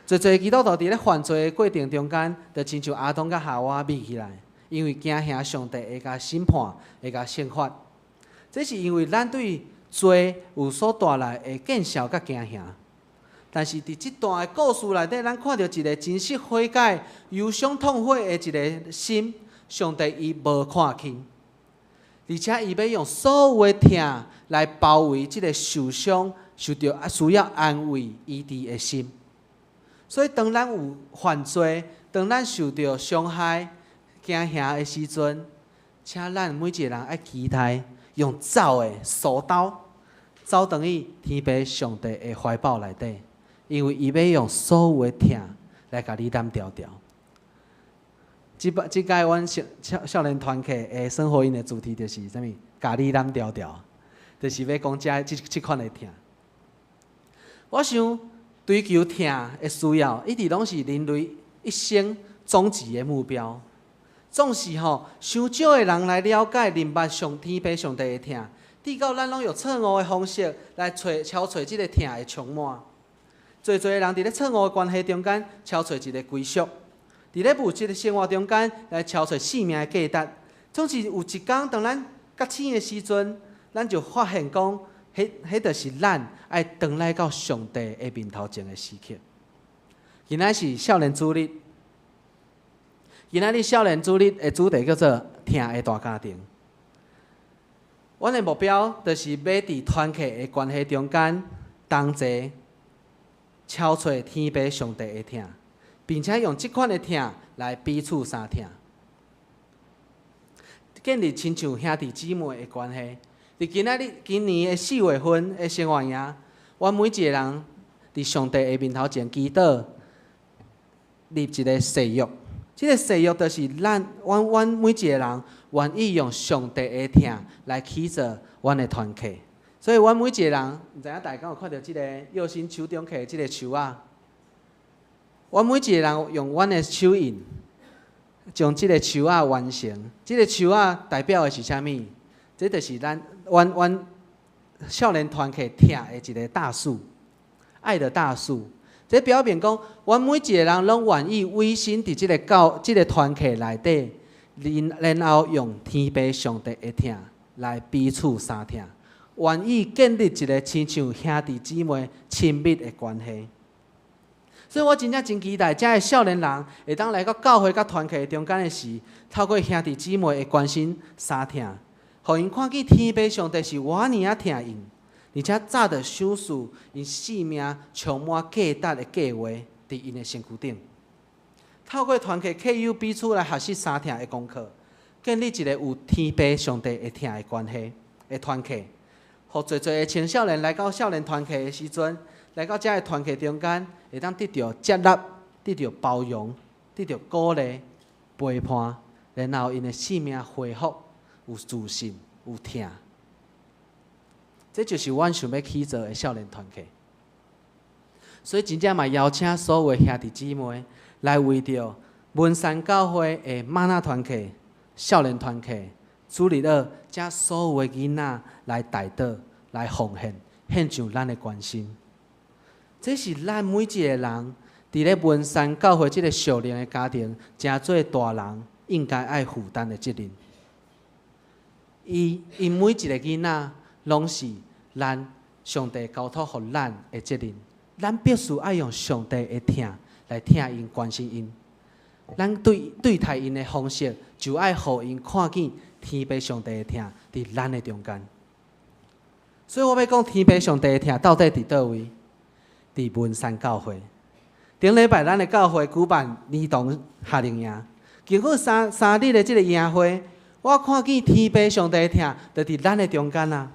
Speaker 10: 濟濟基督徒佇咧犯罪的過程中間，就親像亞當佮夏娃覕起來，因為驚嚇上帝會共審判，會共懲罰。這是因為咱對罪有所帶來的見笑佮驚嚇。但是佇這段的故事內底，咱看著一个真實悔改、憂傷痛悔的一个心，上帝伊無看輕，而且伊欲用所有的疼來包圍這个受傷、受著需要安慰醫治的心。所以，當咱有犯罪，當咱受著傷害、驚嚇的時陣，請咱每一个人愛期待用走的蘇刀走轉去天父上帝的懷抱內底，因為伊欲用所有的疼來共你攬牢牢。這擺這擺阮少少少年團契的生活營的主題就是啥物？共你攬牢牢，就是欲講這這這款的疼。我想追求疼的需要，一直攏是人類一生終極的目標。總是吼，傷少的人來了解、明白上天父上帝的疼，直到咱攏用錯誤的方式來揣敲揣這个疼的充滿。濟濟的人佇咧錯誤的關係中間敲揣一个歸屬，佇咧物質的生活中間來敲揣生命的價值。總是有一工，當咱覺醒的時陣，咱就發現講，彼彼就是咱愛轉來到上帝的面頭前的時刻。今仔是少年主日，今仔日少年主日的主題叫做疼的大家庭。阮的目標就是欲佇團契的關係中間同齊敲揣天父上帝的疼，並且用這款的疼來彼此相疼，建立親像兄弟姊妹的關係。佇今仔日今年的4月份的生活營，阮每一个人佇上帝的面頭前祈禱，立一个誓約。這个誓約就是咱，阮阮每一个人願意用上帝的疼來起造阮的團契。所以，阮每一个人，毋知影大家有看著這个耀新手中提這个樹仔？阮每一个人用阮的手印，將這个樹仔完成。這个樹仔代表的是啥物？這就是咱阮阮少年團契疼的一个大樹，愛的大樹。這表明講，阮每一个人攏願意委身佇這个教、這个團契內底，然然後用天父上帝的疼來彼此相疼，願意建立一个親像兄弟姊妹親密的關係。所以我真正真期待，遮的少年人會當來到教會佮團契中間的時，透過兄弟姊妹的關心相疼，予𪜶看見天父上帝是偌爾仔疼𪜶，而且早就賞賜𪜶生命充滿價值的計劃佇𪜶的身軀頂。透過團契契友彼此來學習相疼的功課，建立一个有天父上帝的疼的關係的團契，予濟濟的青少年來到少年團契的時陣，來到遮的團契中間，會當得著接納、得著包容、得著鼓勵、陪伴，然後𪜶的生命恢復有自信、有疼。這就是阮想欲起造的少年團契。所以真正嘛邀請所有的兄弟姊妹來為著文山教會的嗎哪團契、少年團契、主日學，遮所有的囡仔來代禱、來奉獻、獻上咱的關心。這是咱每一个人佇咧文山教會這个屬靈的家庭，成做大人應該愛負擔的責任。伊𪜶每一个囡仔，攏是咱上帝交託予咱的責任。咱必須愛用上帝的疼來疼𪜶、關心𪜶。咱對對待𪜶的方式，就愛予𪜶看見天父上帝的疼佇咱的中間。所以我欲讲天父上帝的疼到底佇佗位？佇文山教會。頂禮拜咱的教會舉辦兒童夏令營，經過三日的這个營會，我看見天父上帝的疼就佇咱的中間啊！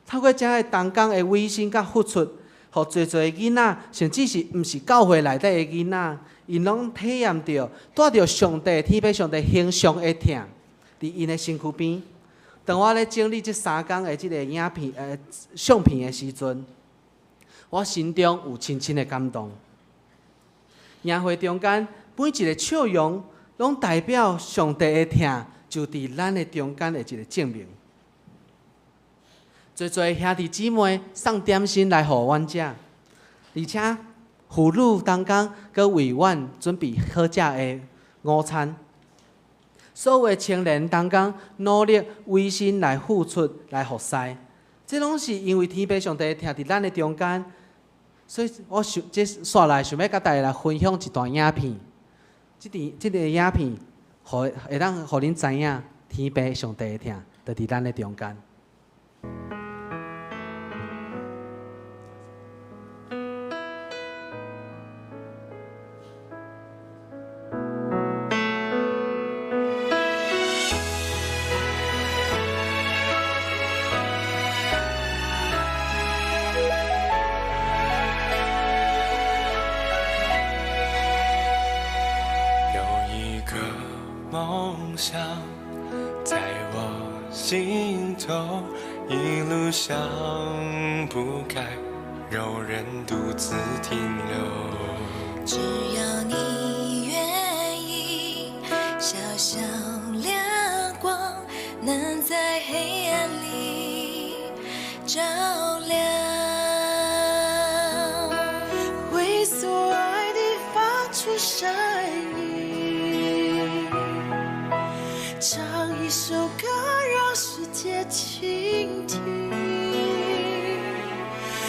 Speaker 10: 透過遮个同工的委身佮付出，予濟濟囡仔，甚至是毋是教會內底的囡仔，𪜶攏體驗著帶著上帝天父上帝形象的疼，佇𪜶的身軀邊。當我咧整理這三工的這个影片、相片的時陣，我心中有深深的感動。營會中間每一个笑容，攏代表上帝的疼，就佇咱的中間的一個證明。濟濟兄弟姊妹送點心來予阮食，而且婦女同工閣為阮準備好食的午餐。所有的青年同工努力委身來付出來服侍，這攏是因為天父上帝疼佇咱的中間。所以我想，這紲來想欲佮大家來分享一段影片。這段這个影片，予會當予恁知影天父上帝的疼，就佇咱的中間。
Speaker 11: 有一個夢想在我心頭，一路想不開，讓人獨自停留。
Speaker 12: 只要你願意，小小亮光能在黑暗裡照亮。
Speaker 13: 為所愛的發出聲音，唱一首歌讓世界傾聽，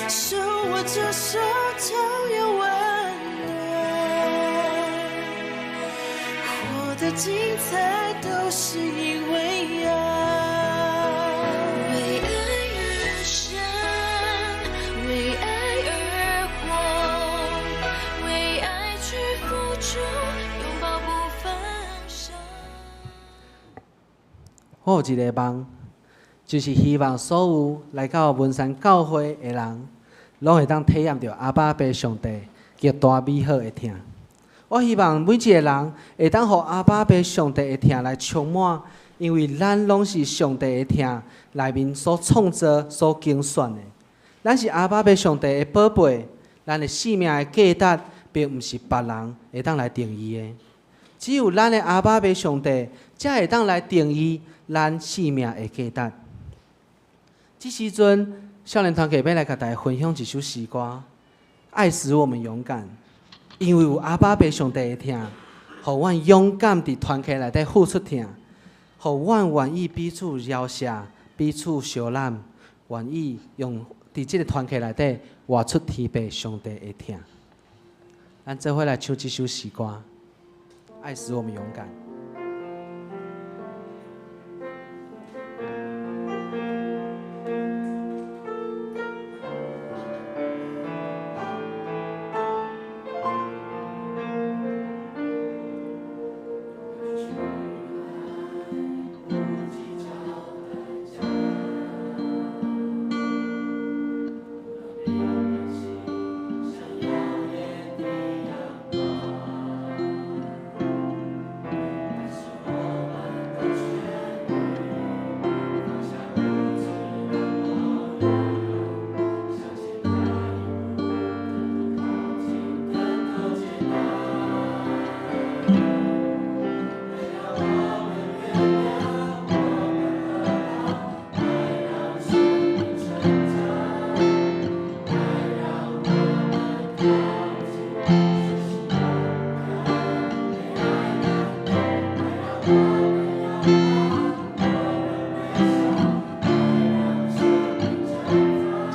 Speaker 13: 手握着手就有溫暖，活得精彩都是因為愛。
Speaker 12: 為愛而生，為愛而活，為愛去付出，擁抱不放手。
Speaker 10: 我有一个夢，就是希望所有來到文山教會的人，攏會當體驗著阿爸父上帝極大美好的疼。我希望每一个人會當予阿爸父上帝的疼來充滿，因為咱攏是上帝的疼內面所創造、所揀選的。咱是阿爸父上帝的寶貝，咱的生命的價值，並毋是別人會當來定義的。只有咱的阿爸父上帝，才會當來定義咱生命的價值。這時陣，少年團契欲來共大家分享一首詩歌，《愛使我們勇敢》，因為有阿爸父上帝的疼，予阮勇敢佇團契內底付出疼，予阮願意彼此饒恕、彼此相攬，願意用佇這个團契內底活出天父上帝的疼。咱做伙來唱這首詩歌，《愛使我們勇敢》。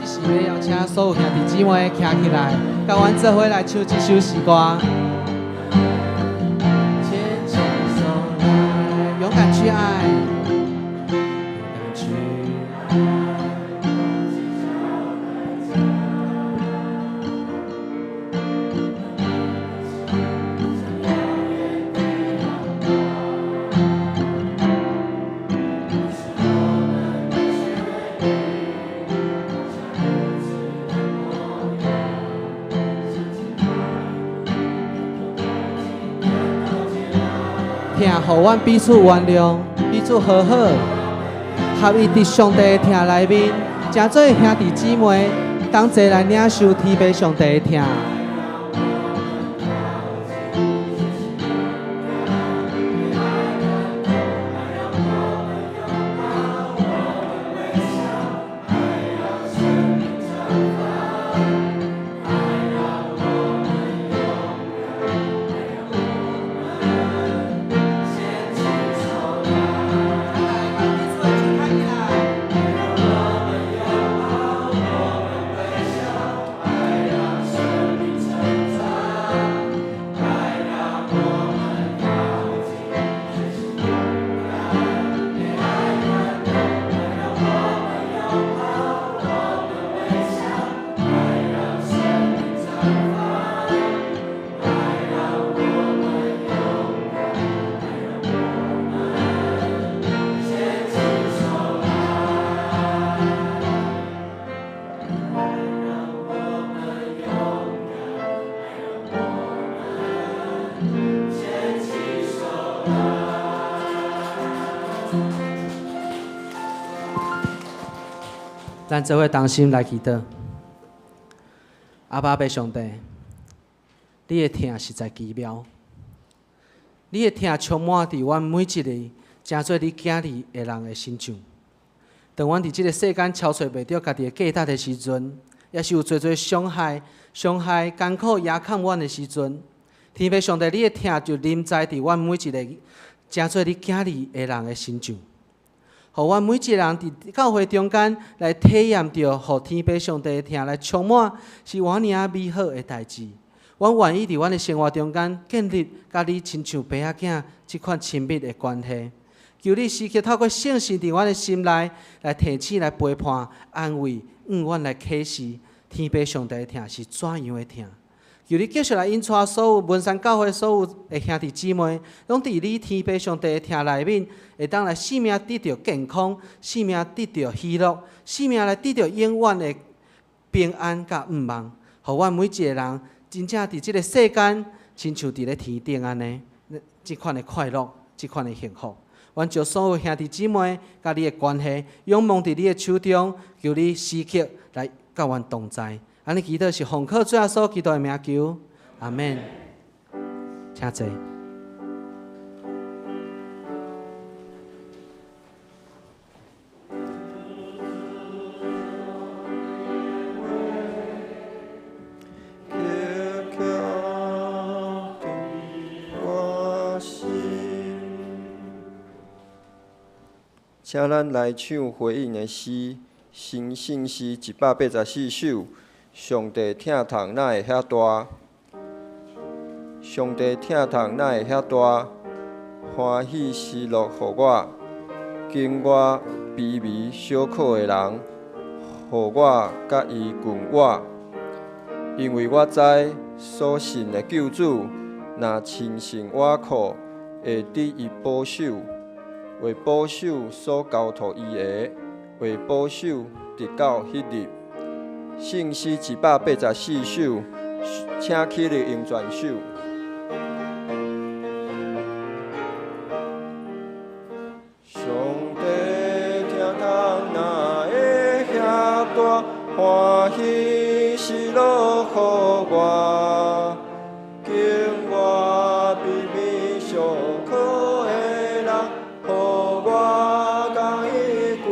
Speaker 10: 這時欲邀請所有兄弟姊妹徛起來，佮阮做伙來唱這首詩歌。牽起手來，勇敢去愛，勇敢去愛。予阮彼此原諒，彼此和好，合一佇上帝的疼內面，成做兄弟姊妹，同齊來領受天父上帝的疼。咱做伙同心來祈禱。阿爸父上帝，你的疼實在奇妙，你的疼充滿佇阮每一个成做你囝兒的人的身上。當阮佇這个世間超揣袂著家己的價值的時陣，也是有濟濟傷害、傷害、艱苦壓崁阮的時陣，天父上帝，你的疼就臨在佇阮每一個成做你囝兒的人的身上。予阮每一個人佇教會中間來體驗著，予天父上帝的疼來充滿，是偌爾仔美好的代誌。阮願意佇阮的生活中間建立佮你親像爸仔囝這款親密的關係。求你時刻透過聖神佇阮的心內來提醒、來陪伴、安慰，向阮來啟示天父上帝的疼是怎樣的疼。求你繼續來引帶所有文山教會所有的兄弟姊妹，攏佇你天父上帝的疼內面，會當來生命得著健康，生命得著喜樂，生命來得著永遠的平安佮盼望。予阮每一個人真正佇這个世間，親像佇咧天頂按呢，這款的快樂，這款的幸福。阮將所有兄弟姊妹佮你的關係，仰望佇你的手中，求你時刻來佮阮同在。按呢祈禱是奉靠主耶穌基督的名求，阿們。請坐。
Speaker 5: 請咱來唱回應的詩，新聖詩184首。上帝疼痛哪會遐大？上帝疼痛哪會遐大？歡喜喜樂予我，經我卑微小可的人，予我佮伊共活。因為我知所信的救主，若親身倚靠，會得伊保守，會保守所交託伊的，會保守直到彼日。聖詩184首，請起立用全首。上帝疼痛哪會遐大？歡喜喜樂予我，經我卑微小可的人，予我佮伊共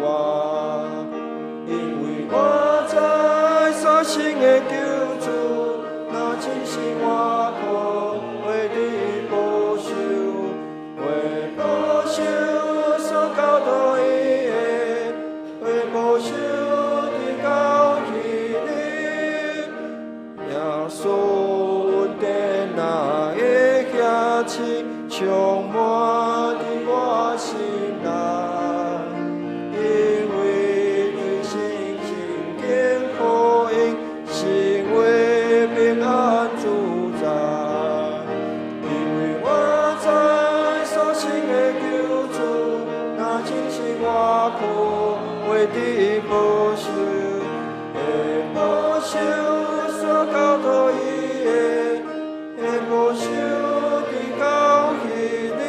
Speaker 5: 活，因為我知所信的救主，若親身倚靠，會得保守，會保守所交託伊的，會保守直到彼日。耶穌恩典哪會遐深，充滿佇我心內。因為對信心經福音，成為平安主宰。因為我知所信的救主，若親身倚靠，會得保守，會保守所交託伊的，會保守直到彼日。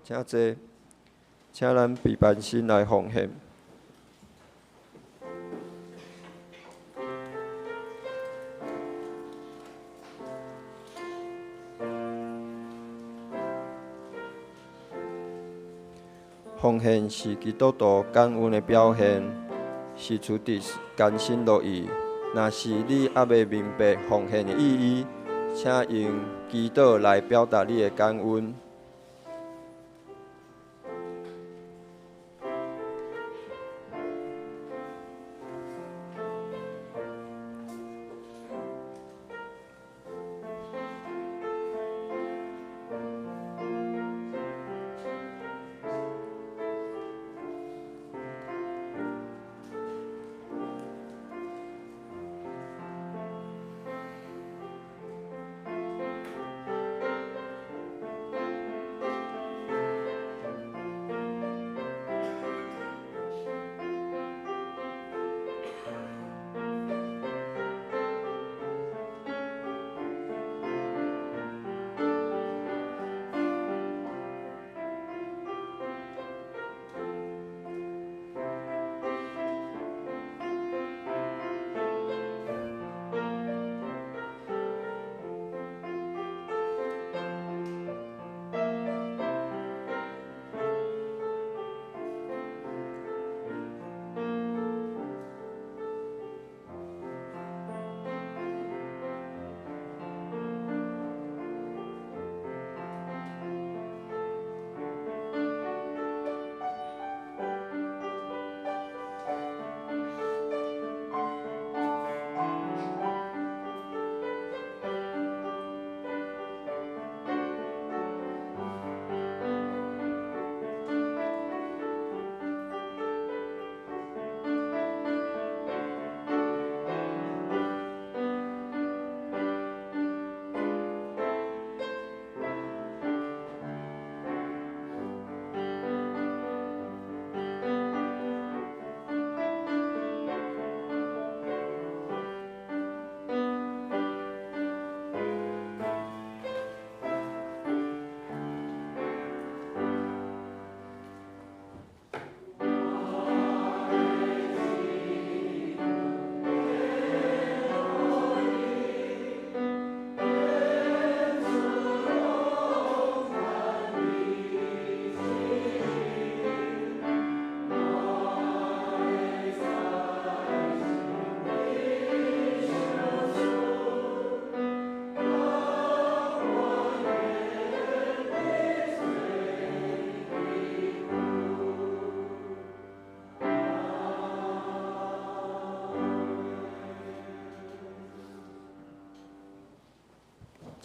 Speaker 5: 请坐，请咱备班心来奉献。奉献是基督徒感恩的表现，是出自甘心乐意。若是你犹未明白奉献的意义，请用祈祷来表达你的感恩。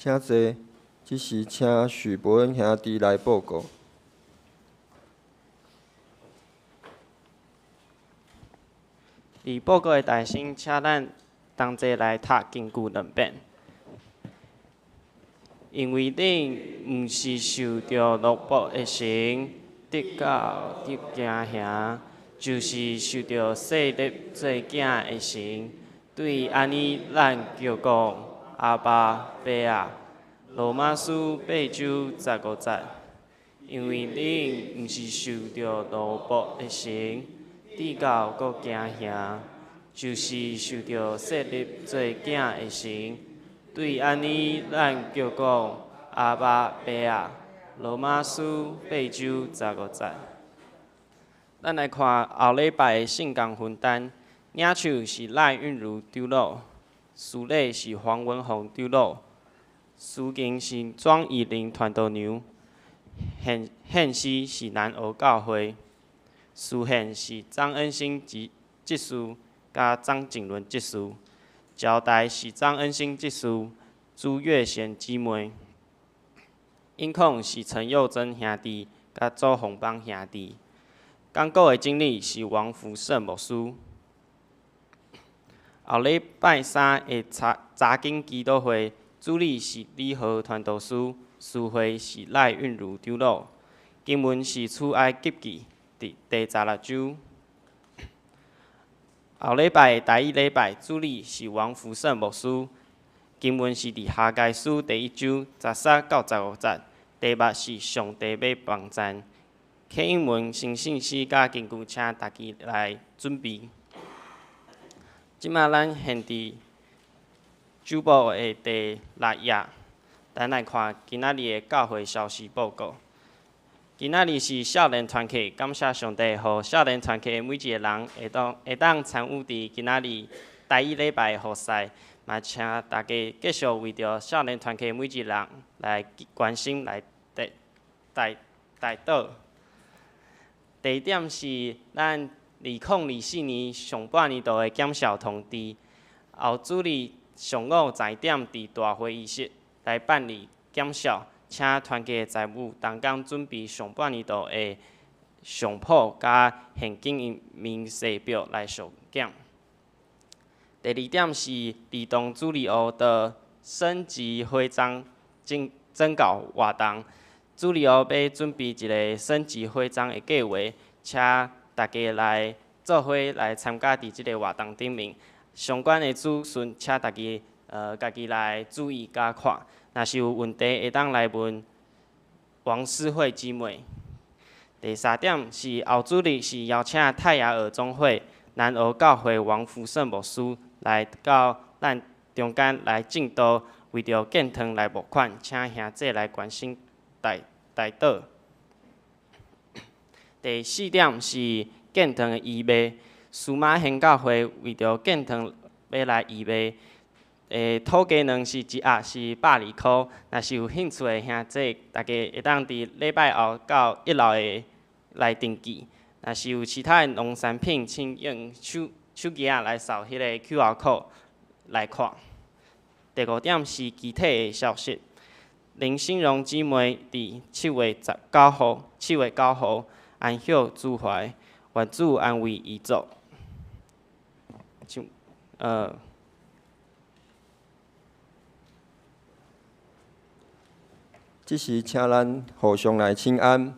Speaker 5: 请坐，这时请许伯恩兄弟来报告。
Speaker 3: 伫报告的大先，请咱同齐来读经句两遍。因为恁毋是受著奴仆的神得到得惊吓，就是受著设立做囝的神。对按呢，咱叫讲阿爸父啊。罗马书八章十五节。因为恁毋是受著奴仆的神得到阁惊吓，就是受著设立做囝的神。对按呢，咱叫讲阿爸父啊。罗马书八章十五节。咱来看后礼拜的圣工分担，领袖是赖韵如长老，司礼是黄文宏长老，司琴是庄以玲传道娘，献献诗是南澳教会，司献是张恩兴执事佮张景伦执事，招待是张恩兴执事、朱月贤姊妹，音控是陈佑珍兄弟佮周鸿邦兄弟，讲稿的经理是王福胜牧师。后礼拜三的查经祈祷会，主理是李和传道师，司会是赖韵如长老。经文是出埃及记伫第十六章。后礼拜的台语礼拜，主理是王福胜牧师，经文是伫哈该书第一章13到15节。题目是上帝欲帮赞。启英文新信息佮根据，请大家来准备。这马咱现伫主簿的第六页，咱来看今仔日的教会消息报告。今仔日是少年团契，感谢上帝，予少年团契的每一个人会当参与伫今仔日台语礼拜的服侍，嘛请大家继续为著少年团契每一个人来关心、来代代代祷。第二点是咱2024年上半年度的检校通知，后主日上午10点伫大会议室来办理检校，请团契的财务同工准备上半年度的账簿佮现金明细表来送检。第二点是儿童主日学的升级徽章征征稿活动，主日学欲准备一个升级徽章的计划，请大家来做伙来参加伫这个活动顶面。相关的资讯，请大家家己来注意佮看。若是有问题，会当来问王思慧姊妹。第三点是后主日是邀请泰雅儿总会南澳教会王福胜牧师来到咱中间来证道，为著建堂来募款，请兄弟来关心代代祷。第四点是建堂的预备，司马宣教会为著建堂欲来预备，土鸡卵是一盒是120箍，若是有兴趣的兄弟，大家会当伫礼拜后到一楼的来登记。若是有其他的农产品，请用手手机仔来扫彼个 QR code 来看。第五点是其他的消息，林心荣姊妹伫7月19号，7月9号安息主怀，愿主安慰遗族。请，
Speaker 5: 这时，请咱互相来请安。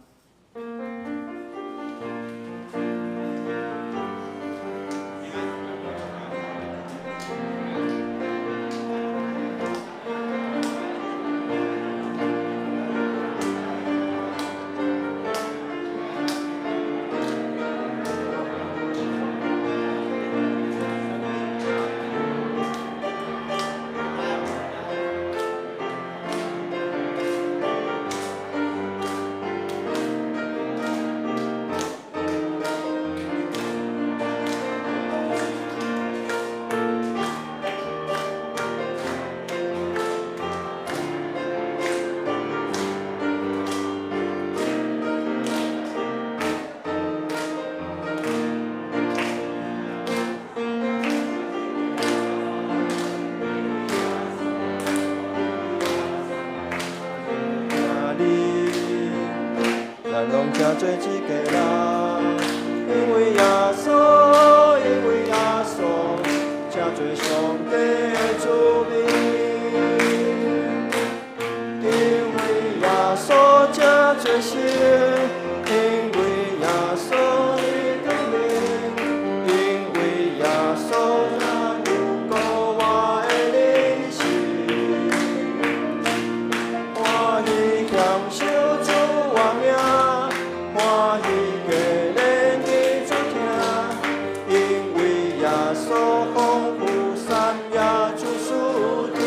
Speaker 5: 做一家人，因为耶稣，因为耶稣，才做上帝的子民。因为耶稣才做神，因为耶稣的光明，因为耶稣才有顾我的人生。欢喜享受主我命。欢喜加连的主听，因为耶稣丰富三也主事听。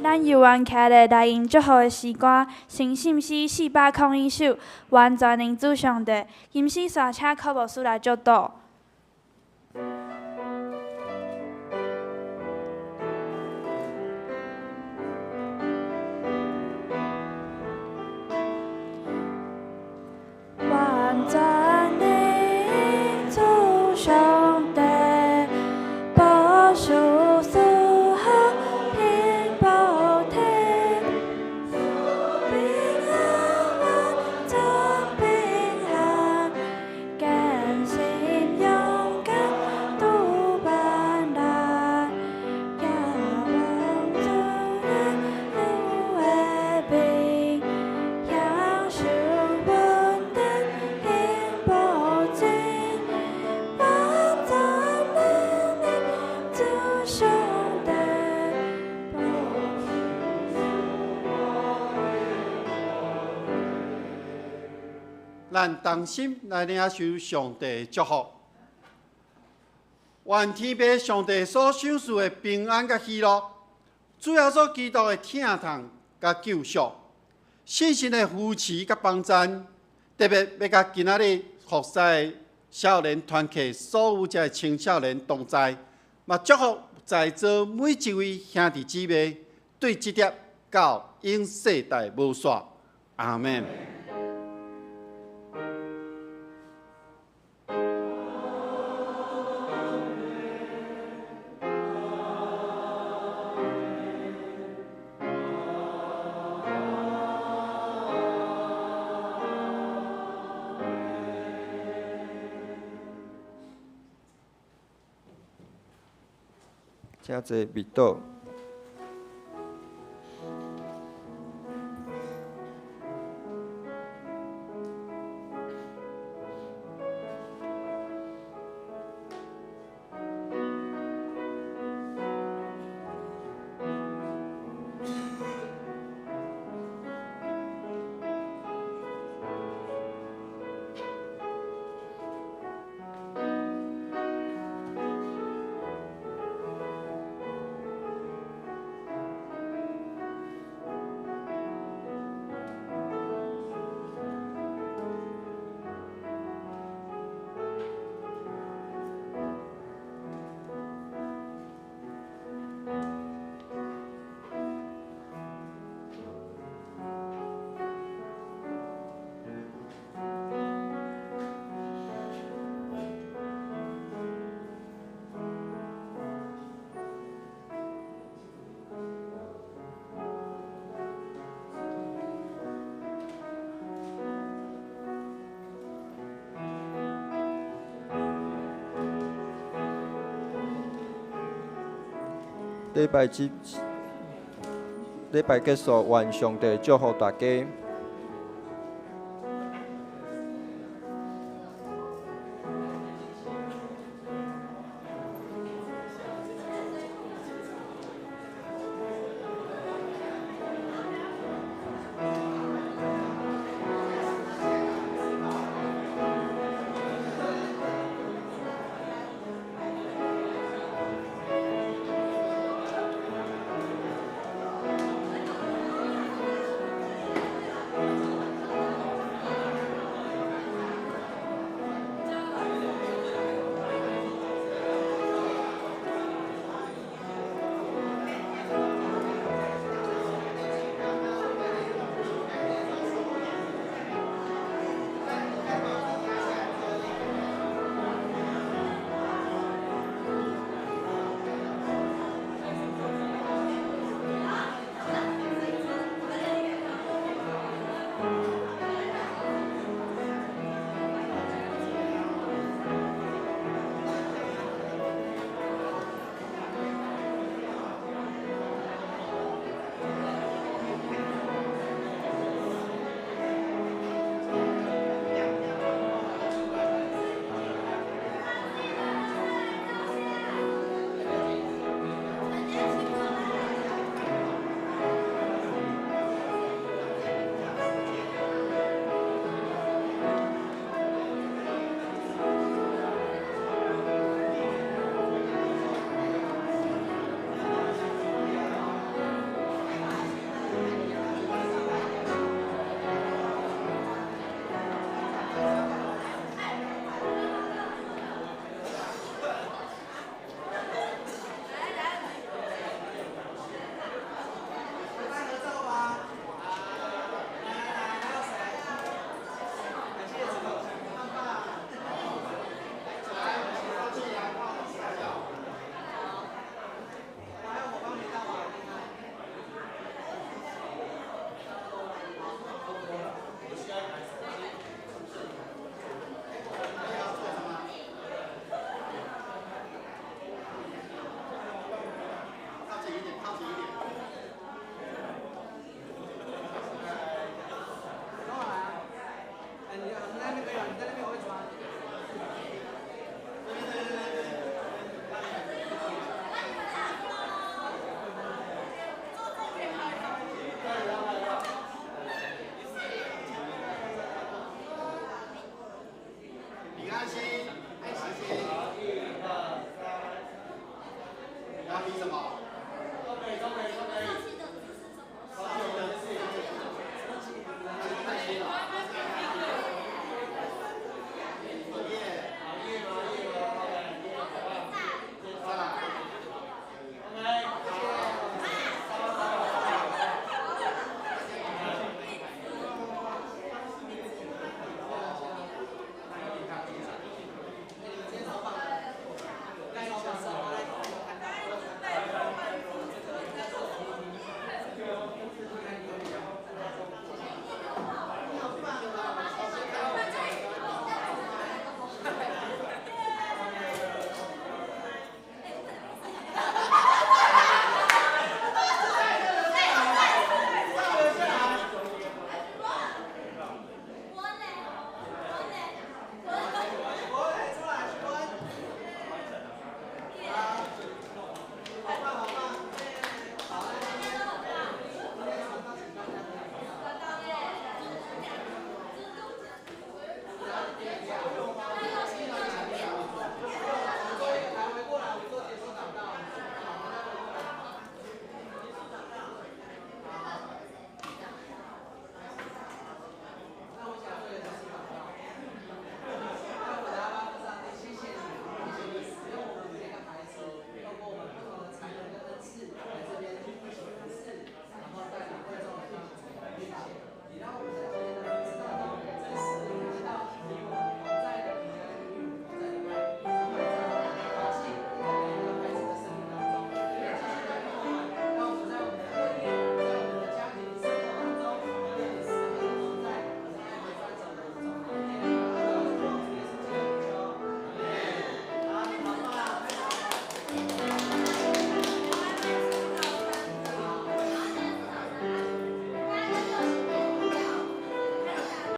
Speaker 6: 咱犹原徛咧来用祝福的诗歌，新信诗401首，完全灵主上帝。金丝线，请柯牧师来祝祷。完全灵主上帝，保守赐福平保体，平安完全平安，坚心勇敢拄
Speaker 14: 咱同心来领受上帝的祝福。愿天父上帝所赏赐的平安佮喜乐，主耶稣基督的疼痛佮救赎，圣神的扶持佮帮赞，特别欲佮今仔日服侍的少年团契所有遮的青少年同在，嘛祝福在座每一位兄弟姊妹，对这粒到永世代无煞。阿们。
Speaker 5: 请坐默祷。礼拜结束，愿上帝祝福大家。